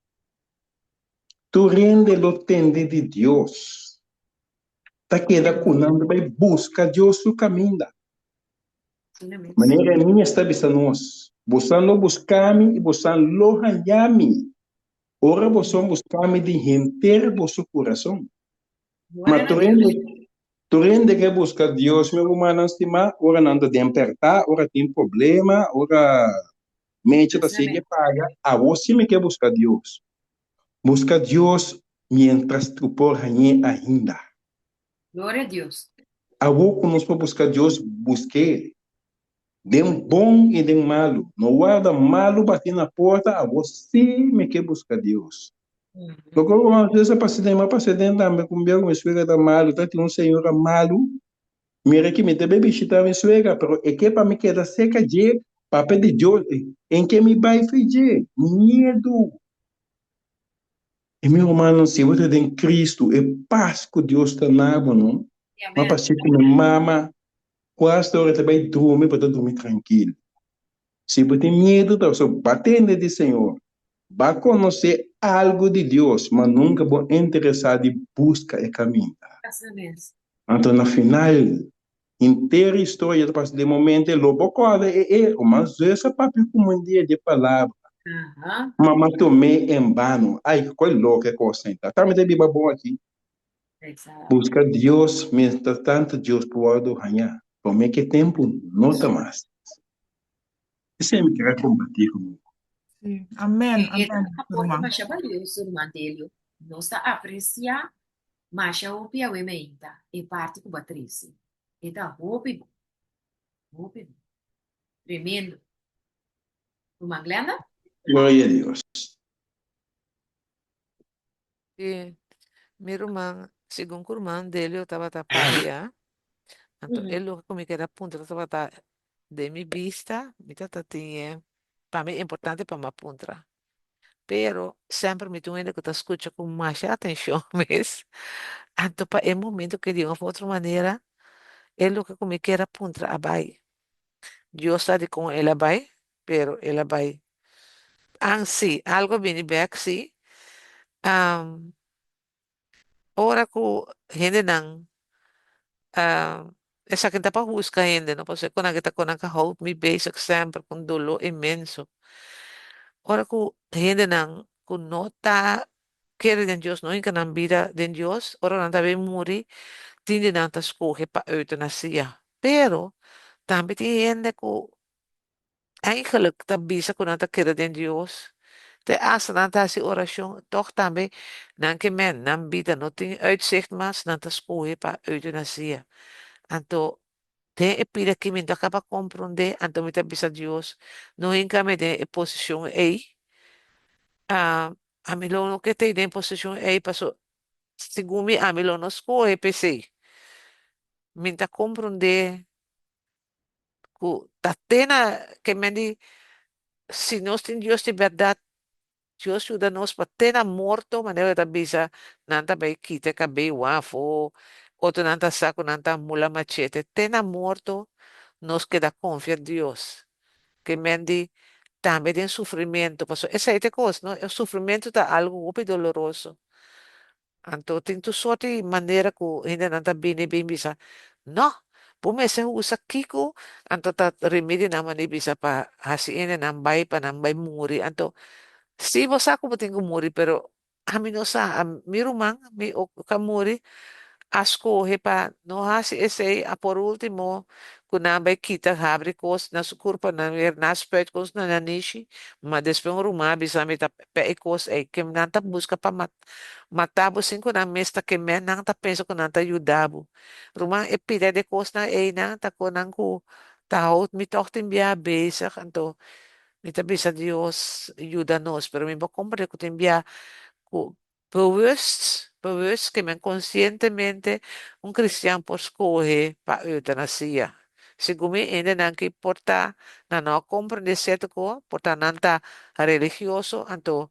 Tur hende lo tende di Dios. Ta keda ku nan ta bai buska Dios su kaminda. Manera Jeremias ta bisa nos, Bosan lo buska mi i bosan lo haña mi, ora boso buska mi di henter boso kurason. Ma tur hende, tur hende ke buska Dios, mi rumannan stimá, ora nan ta den pèrtá, ora tin problema, ora mecha ta sigui paga, awor sí mi ke buska Dios. Buska Dios miéntras ku por hañ'é ainda. Gloria a Dios. Awor ku nos por buska Dios, busk'é. Den bon i den malu. No warda malu bati na porta, awor sí mi ke buska Dios. Loke ku a pasa pasa den, mi a pasa den tambe ku un bia ku mi suegra ta malu, ta tin un señora malu, mira ki mi ta bai bishita mi suegra, pero e ke pa mi keda serka dje, papia di Dios, en ke mi bai fi dje? Miedu. I mi rumannan, si bo ta den Kristu, e pas ku Dios ta na bo, no? Mi a pasa ku mi mama, Kuas ora ta bai drumi bo ta drumi trankil. Si bo tin miedu ta pasobra bo a tende di Señor, bo a konosé algu di Dios, ma nunka bo interesá di buska e kaminda. Anto na final, henter historia ta pasa den momento lo bo kòrda e e ruman Zeus a papia ku mi un dia di e palabra, ma mi a tom'é en bano. Ai, koi loko e kos ei ta. Ta mi ta biba bon aki. Buska Dios mientras tanto Dios por wordo hañá. Promé ke tempu no ta mas. Esei mi kier a kompartí ku bo. Sí. Amèn, E ta amèn, un aporte ruman. masha balioso, ruman Delio. Nos ta apresiá masha hopi awe meinta e parti ku bo a trese. E ta hopi bon. Hopi bon. Tremendo. Ruman Glenda? Gloria a Dios. Sí, mi ruman, segun ku ruman Delio tabata papia, anto e loke ku mi keda puntra tabata den mi bista, mi tabata tin e, pa mi importante pa mi a puntra. Pero semper mi ta un hende ku ta skucha ku masha atenshon mes. Anto pa e momento ke di un of otro manera e loke ku mi kier a puntra a bai. Dios sa dikon el a bai, pero el a bai. An sí, algo a bini bek sí. Ora ku hendenan esaki ta pa husga hende no pasobra ku nan ta ku nan ka hou mi bezig semper ku un doló inmenso. Ora ku hendenan ku no ta kere den Dios no hinka nan bida den Dios ora nan ta bin muri tin di nan ta skohe pa eutanasia pero tambe tin hende ku Eigenlijk ta bisa ku nan ta keda den Dios, te asta nan ta hasi orashon, tòg tambe nan ke men nan bida no tin uitzicht mas, nan ta skohe pa eutanasia. Anto den e pida aki mi no ta kaba komprondé, anto mi ta bisa Dios, no hinka mi den e posishon ei, ami lo no ke ta den e posishon ei paso segun mi ami lo no skohe p'esei. Mi ta komprondé ku ta te na ke men di si nos tin Dios di bèrdat, Dios yuda nos pa te na morto, manera e ta bisa, nan ta bai kita e kabei wafo, otronan ta sa ku nan ta mula machete, te na morto nos keda konfia Dios. Ke men di tambe den sufrimentu, pasobra esei ta e kos, no? E sufrimentu ta algu hopi doloroso. Anto tin tur sorti di manera ku hendenan ta bini bin bisa, No, bo mester usa kiko, anto ta remedi nan mane bisa pa hasi hendenan bai pa nan bai muri. Anto, si bo sa ku bo tin ku muri, pero ami no sa, mi ruman, mi ku a muri, a skohe pa no hasi esei, a por ultimo ku nan bai kita habri kos na su kurpa, nan wer na spuit kos na nanishi, ma despues un ruman a bisa mi ta p'e e kos ei, ke nan ta buska pa mata bo sin ku nan mes ta kem'é, nan ta pensa ku nan ta yuda bo. Ruman, e pida di e kosnan einan ta konan ku ta hout mi tòg tin bia bezig, anto mi ta bisa Dios yuda nos, pero mi bo komprende ku tin bia ku bewust, bewust ke men konsientemente un kristian por skohe pa eutanasia. Segun mi hendenan ki por ta nan no a komprende sierto ko, por ta nan ta religioso, anto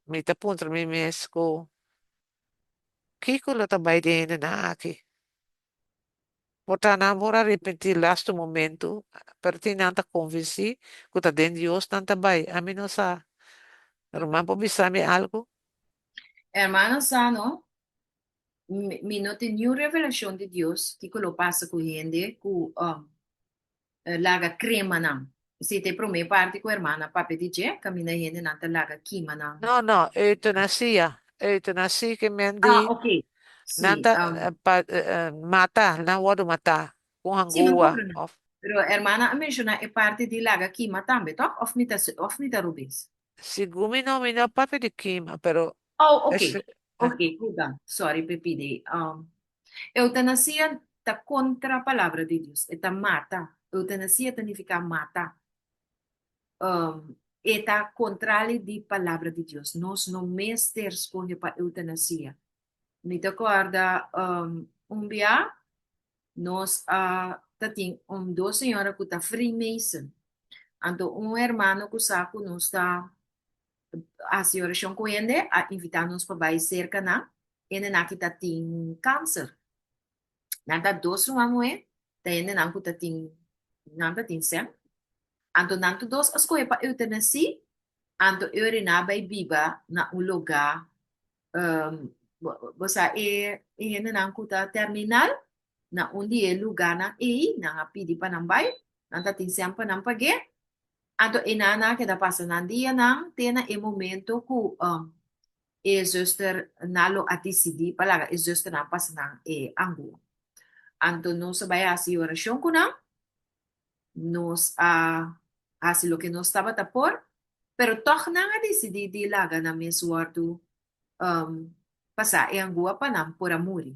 Mi ta puntra mi mes ku kiko lo ta bai den hendenan aki. Por ta nan por arepentí lastu momentu, pero tin nan ta konvensí ku ta den Dios nan ta bai. Ami no sa. Ruman por bisa mi algu? Hermano sa no, mi no tin niun revelashon di Dios kiko lo pasa ku hende ku laga krema nan. Esei ta e promé parti ku hermana papia di dje, kaminda hendenan ta laga kima nan. No, no, eutanasia. Eutanasia ke men di Ah, ok. nan Sí, ta pa mata, nan wòrdu matá ku Sí, mi hangua komprendé. òf. Pero hermana a menshoná e parti di laga kima tambe, tòg? Òf mi ta, òf mi ta robes? Segun mi no, mi no papia di kima, pero Oh, ok. es, Ok, goed dan. Sorry p'e pidi. Eutanasia ta kontra palabra di Dios. E ta mata. Eutanasia ta nifiká mata. E ta kontrali di palabra di Dios. Nos no mester skohe pa eutanasia. Mi ta kòrda un bia nos a ta tin un dos señora ku ta Freemason. Anto un hermano ku sa ku nos ta hasi orashon ku hende a invitá nos pa bai serka nan. Hendenan ki ta tin kanser. Nan ta dos ruman muhé, ta hendenan ku ta tin, nan ta tin sèn. Anto nan tur dos a skohe pa eutanasí, anto e ora nan a bai biba na un lugá, bo sa e e hendenan ku ta terminal, na un di e lugánan ei, nan a pidi pa nan bai, nan ta tin sèn pa nan pag'é. Anto e nan a keda pasa nan dianan te na e momento ku e zuster nan lo a disidí pa laga e zusternan pasa nan e angua. Anto nos a bai hasi orashon ku nan, nos a. Hasi loke nos tabata por, pero tòg nan a disidí di laga nan mes wòrdu pasá e angua pa nan por a muri.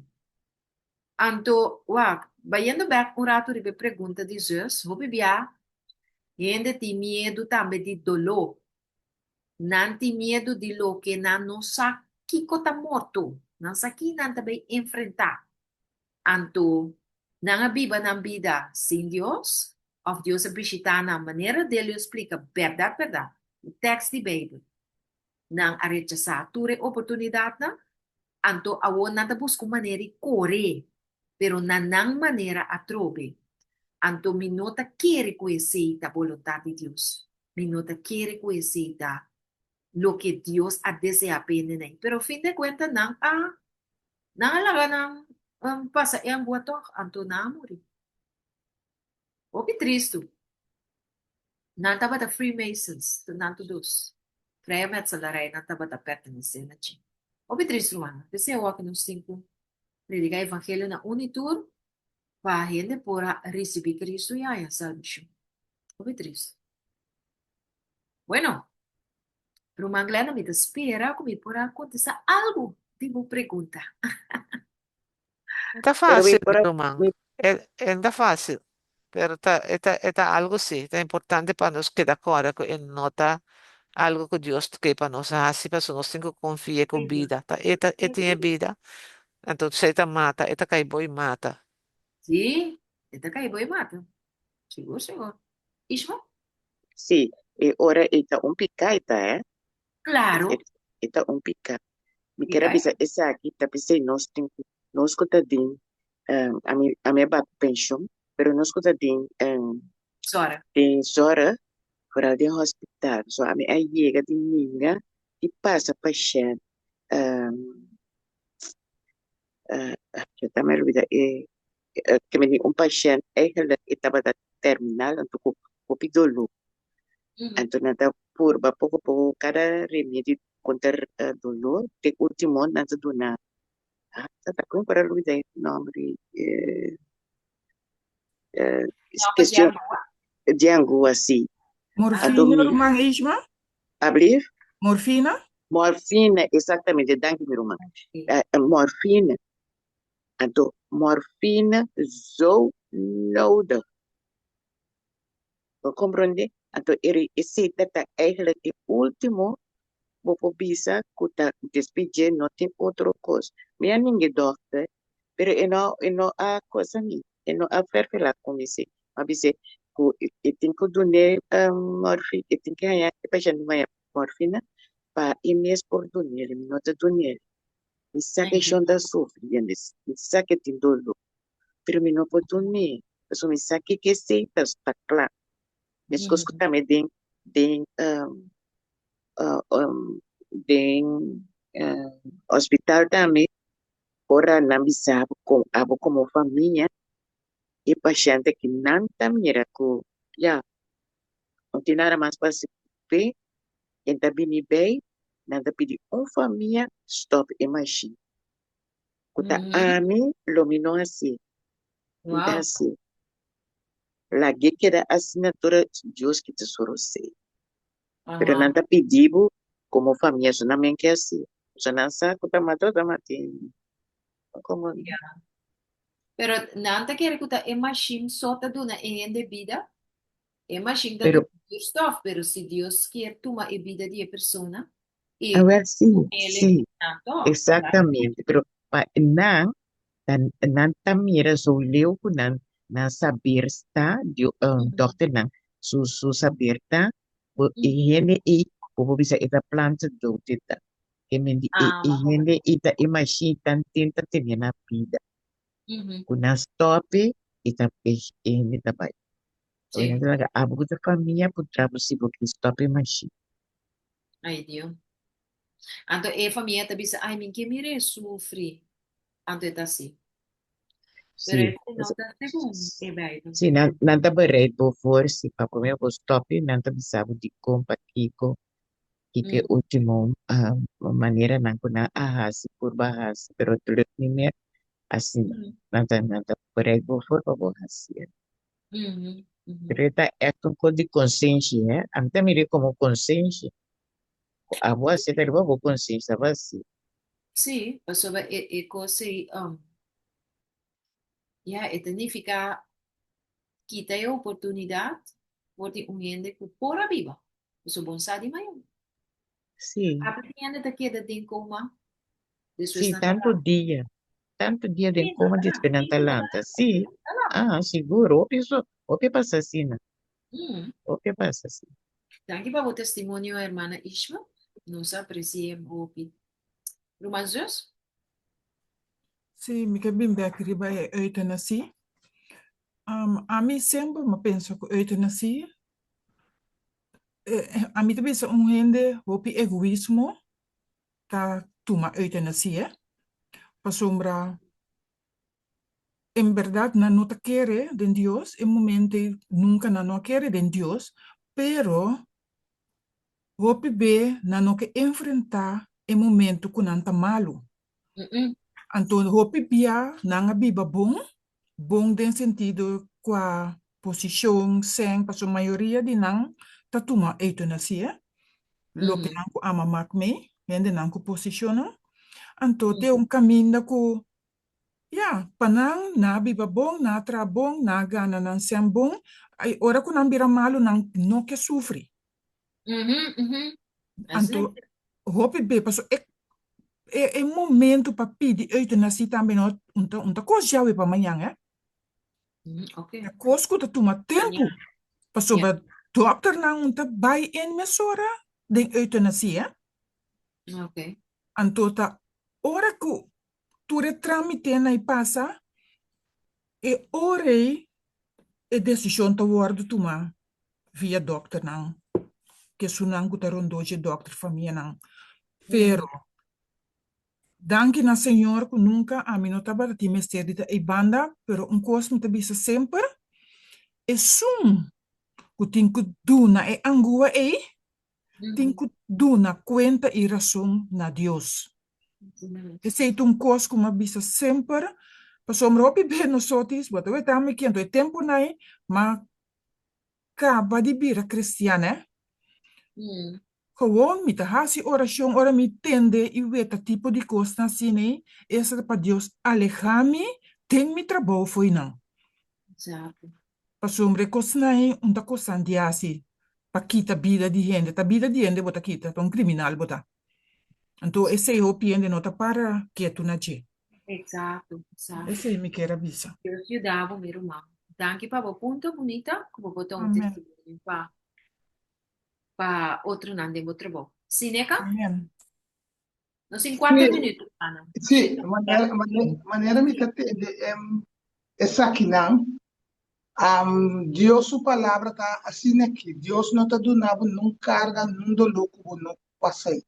Anto, wak, bayendo bèk un ratu riba e pregunta di zus, hopi bia hende tin miedu tambe di doló. Nan tin miedu di loke nan no sa kiko ta morto, nan sa ki nan ta bai enfrentá. Anto, nan a biba nan bida sin Dios? Òf Dios a bishitá nan manera Delio splika bèrdat bèrdat ku tèks di Beibel? Nan a rechasá tur e oportunidatnan? Anto awor nan ta buska un manera di kore, pero na nan manera atrobe. Anto mi no ta kere ku esei ta boluntat di Dios. Mi no ta kere ku esei ta loke Dios a deseá pa hende nan. Pero fin de kuenta nan a Nan a laga nan pasa e angua tòg, anto nan a muri. Hopi tristu. Nan tabata Freemasons, nan tur dos. Vrijmetselarij nan tabata pertenesé na dje. Hopi tristu, rumannan. P'esei awor ku nos tin ku prediká evangelio na un i tur pa hende por a risibí Kristu i haña salbashon. Hopi tristu. Bueno, Ruman Glenda, mi ta spera ku mi por a kontestá algu di bo pregunta. No ta Pero mi fácil, por a, ruman. mi, E, e no ta fácil. Pero ta, e ta, e ta algu sí. Ta importante pa nos keda kòrda ku e no ta algu ku Dios ke pa nos hasi, pasobra nos tin ku konfia ku bida. Ta e ta, e tin e bida. Anto si e ta mata, e ta kai bo i mata. Sí, e ta kai bo i mata. Sigur, sigur. Ishma? Sí, e ora ei ta un piká e ta, eh? Claro. E, e ta un piká. Mi kier a Piká. bisa esaki ta p'esei nos tin ku, nos ku ta den, um, ami, ami a bai ku penshon, pero nos ku ta den, um, Zòrg. den zòrg, foral den hospital. So ami a yega di ninga di pasa pashènt, um, uh, yo ta me olbida e, ke mi di un pashènt eigenlijk e tabata terminal anto ku hopi doló. Anto nan ta purba poko poko kada remedi kontra doló te ultimo nan ta duna ta ta kon por a lubida e nomber kestion di angua si. Morfina ruman Ishma? Ablief? Morfina? Morfina exactamente danki mi ruman morfina. Anto morfina zo nodig. Bo comprende? Anto eri esey ta ta eigenlijk e ultimo bo por bisa cu ta despues dje no tin otro cos. Mi a ningue dokter, pero e no e no a cosa mi, e no a ferfela cu mi si. Mi a bis'e cu e tin cu dun'e morfi, e tin cu haña e pashent tin cu haña morfina pa e mes por dun'e, mi no ta dun'e. Mi sa ke shon ta sufri, mi sa ke tin doló, pero mi no por dun'é, pasobra mi sa ke esei ta ta kla. Meskos ku tambe den den den hospital tambe ora nan bisa bo kon abo komo famia e pashènt aki nan ta mira ku ya no tin nada mas pa hasi p'e, e ta bini bei nan ta pidi un famia stòp e mashin. Ku ta ami lo mi no hasié, mi ta hasié. Lag'é keda asina tur Dios kita su rosé. Pero nan ta pidi bo komo famia so nan men ke hasié. So nan sa ku ta mata o ta mata Komo Pero nan ta kere ku ta e mashin so ta duna e hende bida? E mashin ta Pero duna zuurstof, pero si Dios kier tuma e bida di e persona i Awel sí, el sí, nan tòg. exactamente. Pero pa nan, ta, nan ta mira zo leu ku nan, nan saber sta, dio, um, dokternan su, su saber ta, bo e hende ei, bo por bisa e ta planta dood e ta. E men di e, Ah, e hende ei ta e mashin tanten ta tene na bida. Ku nan stòp e, e ta, e, e hende ta bai. Sí. Nan ta laga abo ku ta famia puntra bo si bo ke stòp e mashin. Ai Dio. Anto e famia ta bisa, ai min ke mir'é sufri. Anto e ta asi. Pero Sí. esei no ta segun e Bijbel. Sí, nan, nan ta bereid bo voor si pa promé bo stòp e, nan ta bisa bo dikon, pakiko, kiko e último ah, maneranan ku nan a hasi, purba hasi, pero het lukt niet meer. Asina, nan ta, nan ta bereid bo voor pa bo hasi. Mhm. Pero e ta ègt un kos di konsenshi, hè? Ami ta mir'é komo konsenshi. Ku abo hasi ta riba bo konsenshi, abo hasi. Sí, pasobra e e kos ei, ya, e ta nifiká kita e oportunidat for di un hende ku por a biba, pasobra bo no sa di mañana. Sí. Ata tin hende ta keda den koma, despues Sí, nan ta tantu lanta. dia. Tantu dia den Sí, koma, nan ta despues nan ta lanta. lanta. Sí, Nan ta lanta. ah, sigur. Hopi so, hopi a pasa asina. Hopi a pasa asina. Danki pa bo testimonio, hermana Ishma. Nos a apreci'é hopi. Ruman zus? Sí, mi ke bin bek riba e eutanasie. Ami semper mi a pensa ku eutanasie Ami ta bisa un hende hopi egoismo ta tuma eutanasia pasobra en berdad nan no ta kere den Dios, e momento ei nunca nan no a kere den Dios, pero hopi be nan no ke enfrenta e momento ku nan ta malu. Anto hopi bia nan a biba bon, bon den sentido kua posishon, sèn, pasobra mayoria di nan ta tuma eutanasia, loke nan ku ama mak mee, hendenan ku posishonnan. Anto te un kaminda ku, ya, pa nan, nan a biba bon, nan a traha bon, nan a gana nan sèn bon, i ora ku nan bira malu nan no ke sufri. Anto hopi be paso e e momento pa pidi eutanasie tambe no un ta un ta kos djawe pa mañan eh. Ta kos ku ta tuma tempu pasobra dòkternan un ta bai en mesora den eutanasie eh. Anto ta ora ku tur e trámitenan ei pasa e ora ei e desishon ta wòrdu tumá via dòkternan, kesunnan ku ta rondó dje dòkter famianan. Pero, danki na Señor ku nunka ami no tabata tin mester di ta ei banda, pero un kos mi ta bisa semper, esun ku tin ku duna e angua ei, tin ku duna kuenta i rason na Dios. Esei ta un kos ku mi a bisa semper, pasobra hopi bes nosotis, bo ta weta mi kende e tempunan ei, ma kaba di bira kristian eh. Gewoon mi ta hasi orashon ora mi tende i weta tipo di kosnan asina ei, esta ta pa Dios aleha mi den mi trabou fo'i nan. Pasobra e kosnan ei un ta kosnan di hasi pa kita bida di hende, ta bida di hende bo ta kita, ta un kriminal bo ta. Anto esei hopi hende no ta para ketu na dje. Exacto, exacto. Esei mi kier a bisa. Dios yuda bo, mi ruman. Danki pa bo punto bunita ku bo por ta un Amen. testimonio pa pa otronan den bo trabou. Sineka? Amen. Nos tin kuater Sí, minuut, Ana. sí, manera, manera, manera mi ta tende em, esakinan, am, Dios su palabra ta asina aki, Dios no ta duna bo nun karga, nun doló ku bo no pasa ei.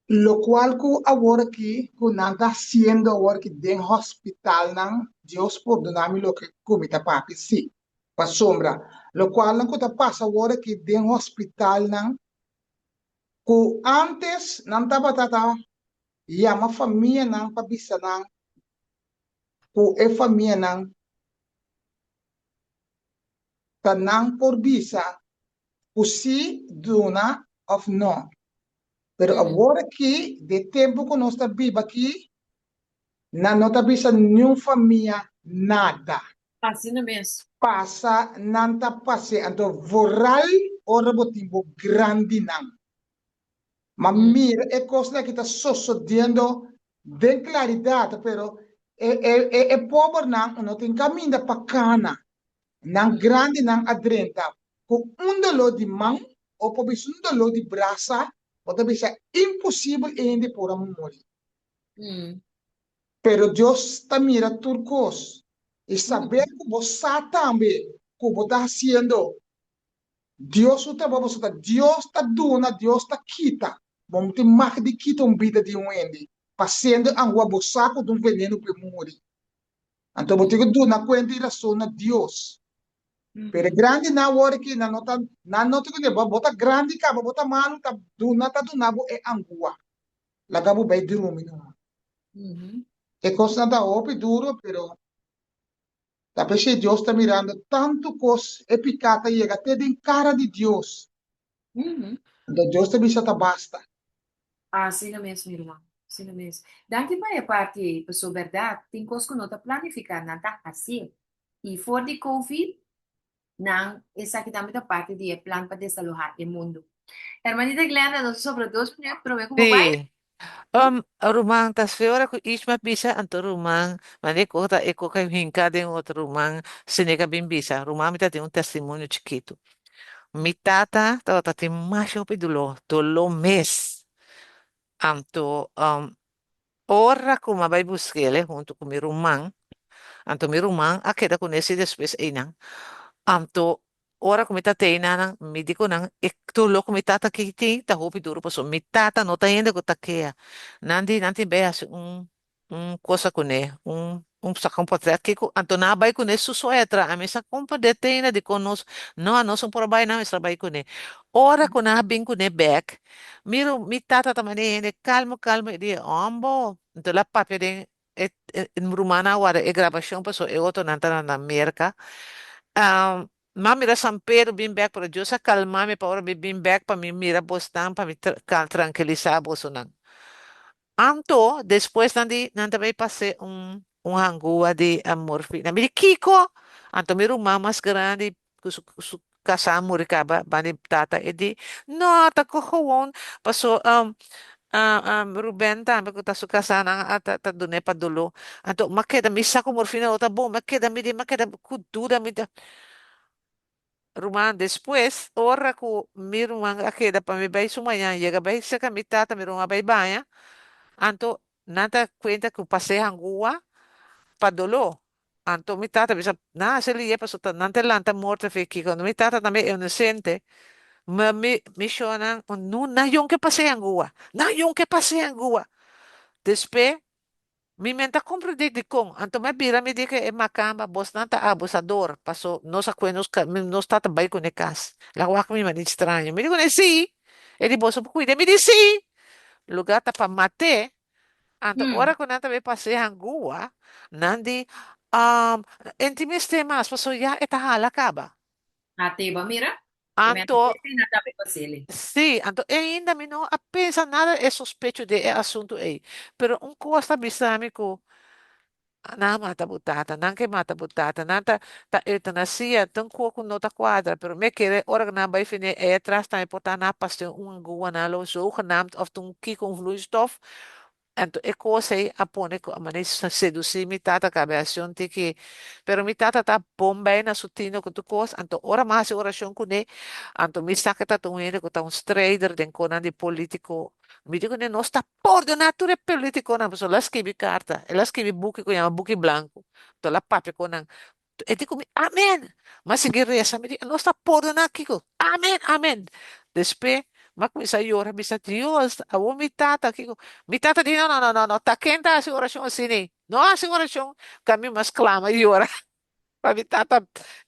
Locual cu awor aki cu nan ta haciendo awor aki den hospitalnan, Dios pordona mi loke cu mi ta papia, si, pasobra locualnan cu ta pasa awor aki den hospitalnan cu antes nan tabata ta yama famianan pa bisa nan cu e famianan ta nan por bisa cu si duna of no. Pero awor aki, den tempu ku nos ta biba aki, nan no ta bisa niun famia nada. Asina mes. Pasa nan ta pas'é. Anto vooral ora bo tin bo grandinan. Ma mira e kosnan aki ta sosodiendo den klaridat, pero e e e pobernan no tin kaminda pa kana. Nan grandinan a drenta ku un doló di man o por bisa un doló di brasa, bo ta bisa imposibel e hende por a muri. Pero Dios ta mira tur kos i saber ku bo sa tambe ku bo ta hasiendo Dios su trabou pasobra ta Dios ta duna, Dios ta kita. Bo no tin mag di kita un bida di un hende pasendo angua bo sa ku ta un veneno pa e muri. Anto bo tin ku duna kuenta i rason na Dios. Pero e grandinan awor aki nan no ta nan no ta kuné bo bo ta grandi kaba bo ta malu ta duna ta duna bo e angua laga bo bai drumi numa. E kosnan ta hopi duro pero. Ta p'esei Dios ta mirando tantu kos, e piká ta yega te den kara di Dios. Anto Dios ta bisa ta basta. Asina mes, mi ruman. Asina mes. Danki pa e parti ei, paso bèrdat tin kos ku no ta planifiká, nan ta hasié. I for di Covid, nan esaki tambe ta parti di e plan pa desalohá e mundu. Hermanita Glenda, nos a sobra dos minüt promé ku bo bai. Sí. Um, ruman, ta fe ora ku Ishma bisa, anto ruman, mane ku ta e koka hinka den otro ruman, Seneca bin bisa, ruman mi ta tin un testimonio chikitu. Mi tata tabata tin masha hopi doló, doló mes. Anto, um, ora ku mi a bai busk'el huntu ku mi ruman, anto mi ruman a keda kuné si despues einan. Anto, ora ku mi ta te einanan, mi di ku nan, e doló ku mi tata aki tin ta hopi duru pasobra mi tata no ta hende ku ta kea. Nan di nan tin bai hasi un un cosa kuné, un un saka un portret kiko, anto nan a bai kuné su soya tra, ami sa komprendé te ainda dikon nos no a nos no por a bai nan mester a bai kuné. Ora ku nan a bin kuné bèk, mi ru mi tata ta manera hende kalmo kalmo, e di hombo, anto el a papia den e e rumannan a warda e grabashon pasobra e otronan ta na Merka. M'a mira San Pedro bin bèk, pero Dios a kalmá mi pa ora mi bin bèk pa mi mira bosnan, pa mi trankilisá bosonan. Anto, despues nan di, nan ta bai pas'é un un hangua di morfina. Mi di, Kiko? Anto mi ruman mas grandi ku su su kasá a muri kaba banda di tata, e di, No, ta ku gewoon paso Ruben tambe ku ta su kasá nan a ta ta dun'é pa doló. Anto m'a keda, mi sa ku morfina lo ta bon, m'a keda mi di, m'a keda ku duda, mi ta. Ruman, despues, ora ku mi ruman a keda pa mi bai su mañan, yega bai serka mi tata, mi ruman a bai baña, anto nan ta kuenta ku pas'é hangua pa doló. Anto mi tata bisa, nan hasi liye pasobra nan ta lanta morto fe kiko. Anto mi tata tambe inosenteMa mi mi shonnan, no, nan yon ke pas'é hangua, nan yon ke pas'é hangua. Despe Mi men ta comprende dicon, anto mi a bira mi di ke e macamba bosnan ta abusador, paso nos a cue nos nos tata bay cune cas, la wak mi manera straño, mi di cune si, e di boso por cuida, mi di si, lugar ta pa mate, anto ora cu nan ta bay pase hangua, nan di, enti mester mas paso ya e ta hala caba. Ateba mira, e men Anto, ta nan tambe pasele. sí, anto ainda mi no a pensa nada e sospecho di e asuntu ei. Pero un kos ta bisa mi ku nan a mata bo tata, nan ke mata bo tata, nan ta ta eutanasia, ta un kos ku no ta kuadra. Pero mi a kere ora ku nan bai fini ei atras tambe por ta nan a pas'é un angua, nan lo zogenaamd òf ta un kiko, un vloeistof. Anto e kos ei a pone ku a manera sedusí mi tata kabe hasi un tiki. Pero mi tata ta bon bai na su tino ku tur kos. Anto ora mi a hasi orashon kuné, anto mi sa ku e ta un hende ku ta un streider den konan di polítiko. Mi di kuné, nos ta pordoná tur e polítikonan, pasobra el a skibi karta, el a skibi buki ku yama Buki Blanku. Anto el a papia ku nan. E di ku mi, Amen! Mi a sigui resa, mi di, Nos ta pordoná kiko? Amen, amen! Despues, mi a kuminsá yora, mi bisa, Dios, awor mi tata kiko? Mi tata di, No, no, no, no, no, ta ken ta hasi orashon asina? No hasi orashon! Ka mi mas klama i yora pa mi tata.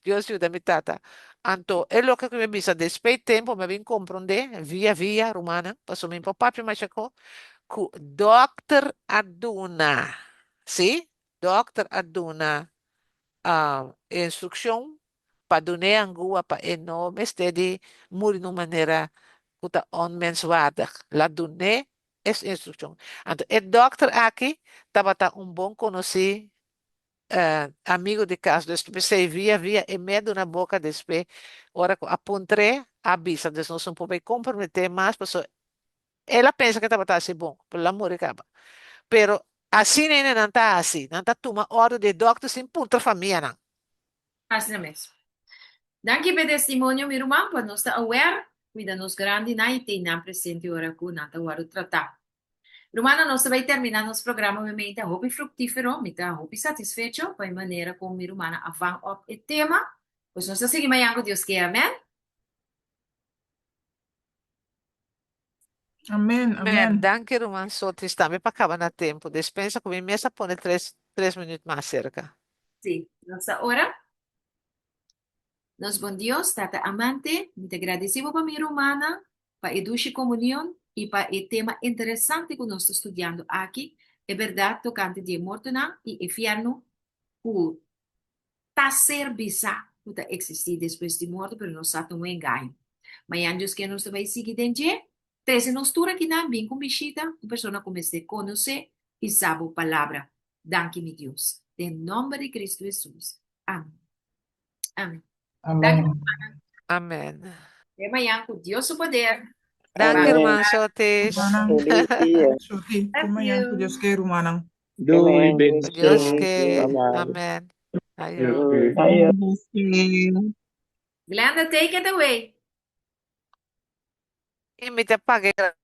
Dios yuda mi tata. Anto, e loke ku mi a bisa, despues di tempu mi a bin komprondé, via via, rumannan, pasobra mi por papia masha ko, ku dòkter a duna, sí, Dòkter a duna instrukshon pa dun'é angua pa e no mester di muri na un manera ku ta onmenswaardig. La dun'é es instrukshon. Anto e dòkter aki tabata un bon konosí amigu di kas, dus p'esei via via e me duna boka despues ora ku a puntr'é a bisa. Dus nos no por bai komprometé mas pasobra El a pensa ku e tabata hasi bon, pero el a muri kaba. Pero asina hende nan ta hasi, nan ta tuma òrdu di e dòkter sin puntra famianan. Asina mes. Danki p'e testimonio mi ruman, pa nos ta aware, cuida nos grandinan y tei nan presente ora cu nan ta wòrdu tratá. Rumannan, nos ta bai terminá nos programa obviamente ta hopi fructífero, mi ta hopi satisfecho pa e manera con mi rumannan a vang op e tema. Pues nos ta sigui mañan cu Dios kier, amen. Amen, Amen. amen. Danki ruman Sotis tambe pa kaba na tempu. Despensa ku mi mes a pone tres tres minüt mas serka. Sí, nos ta ora. Nos bon Dios, Tata amante, mi ta gradisí bo pa mi rumannan, pa e dushi komunion i pa e tema interesante ku nos ta studiando aki, e bèrdat tokante di e mortonan i e fièrnu ku. Ta ser bisá ku ta eksistí despues di morto, pero nos sa ta un engaño. Mañan Dios ke nos ta bai sigui den dje. Trese nos tur akinan, bin ku un bishita, un persona ku mester konosé i sa bo palabra. Danki mi Dios. Den nòmber di Kristu Hesus. Amen. Amen. Danki Amen. rumannan. Amen. Te mañan ku Dios su poder. Danki Bye. ruman Sotish. Rumannan. Feliz dia. Soti, te Love mañan ku you. Dios ke rumannan. Doei, Amen. Dios bendición. ke. Bye bye. Amen. Dios Ayo. ke. Ayo. Glenda, take it away. I mi ta paga e.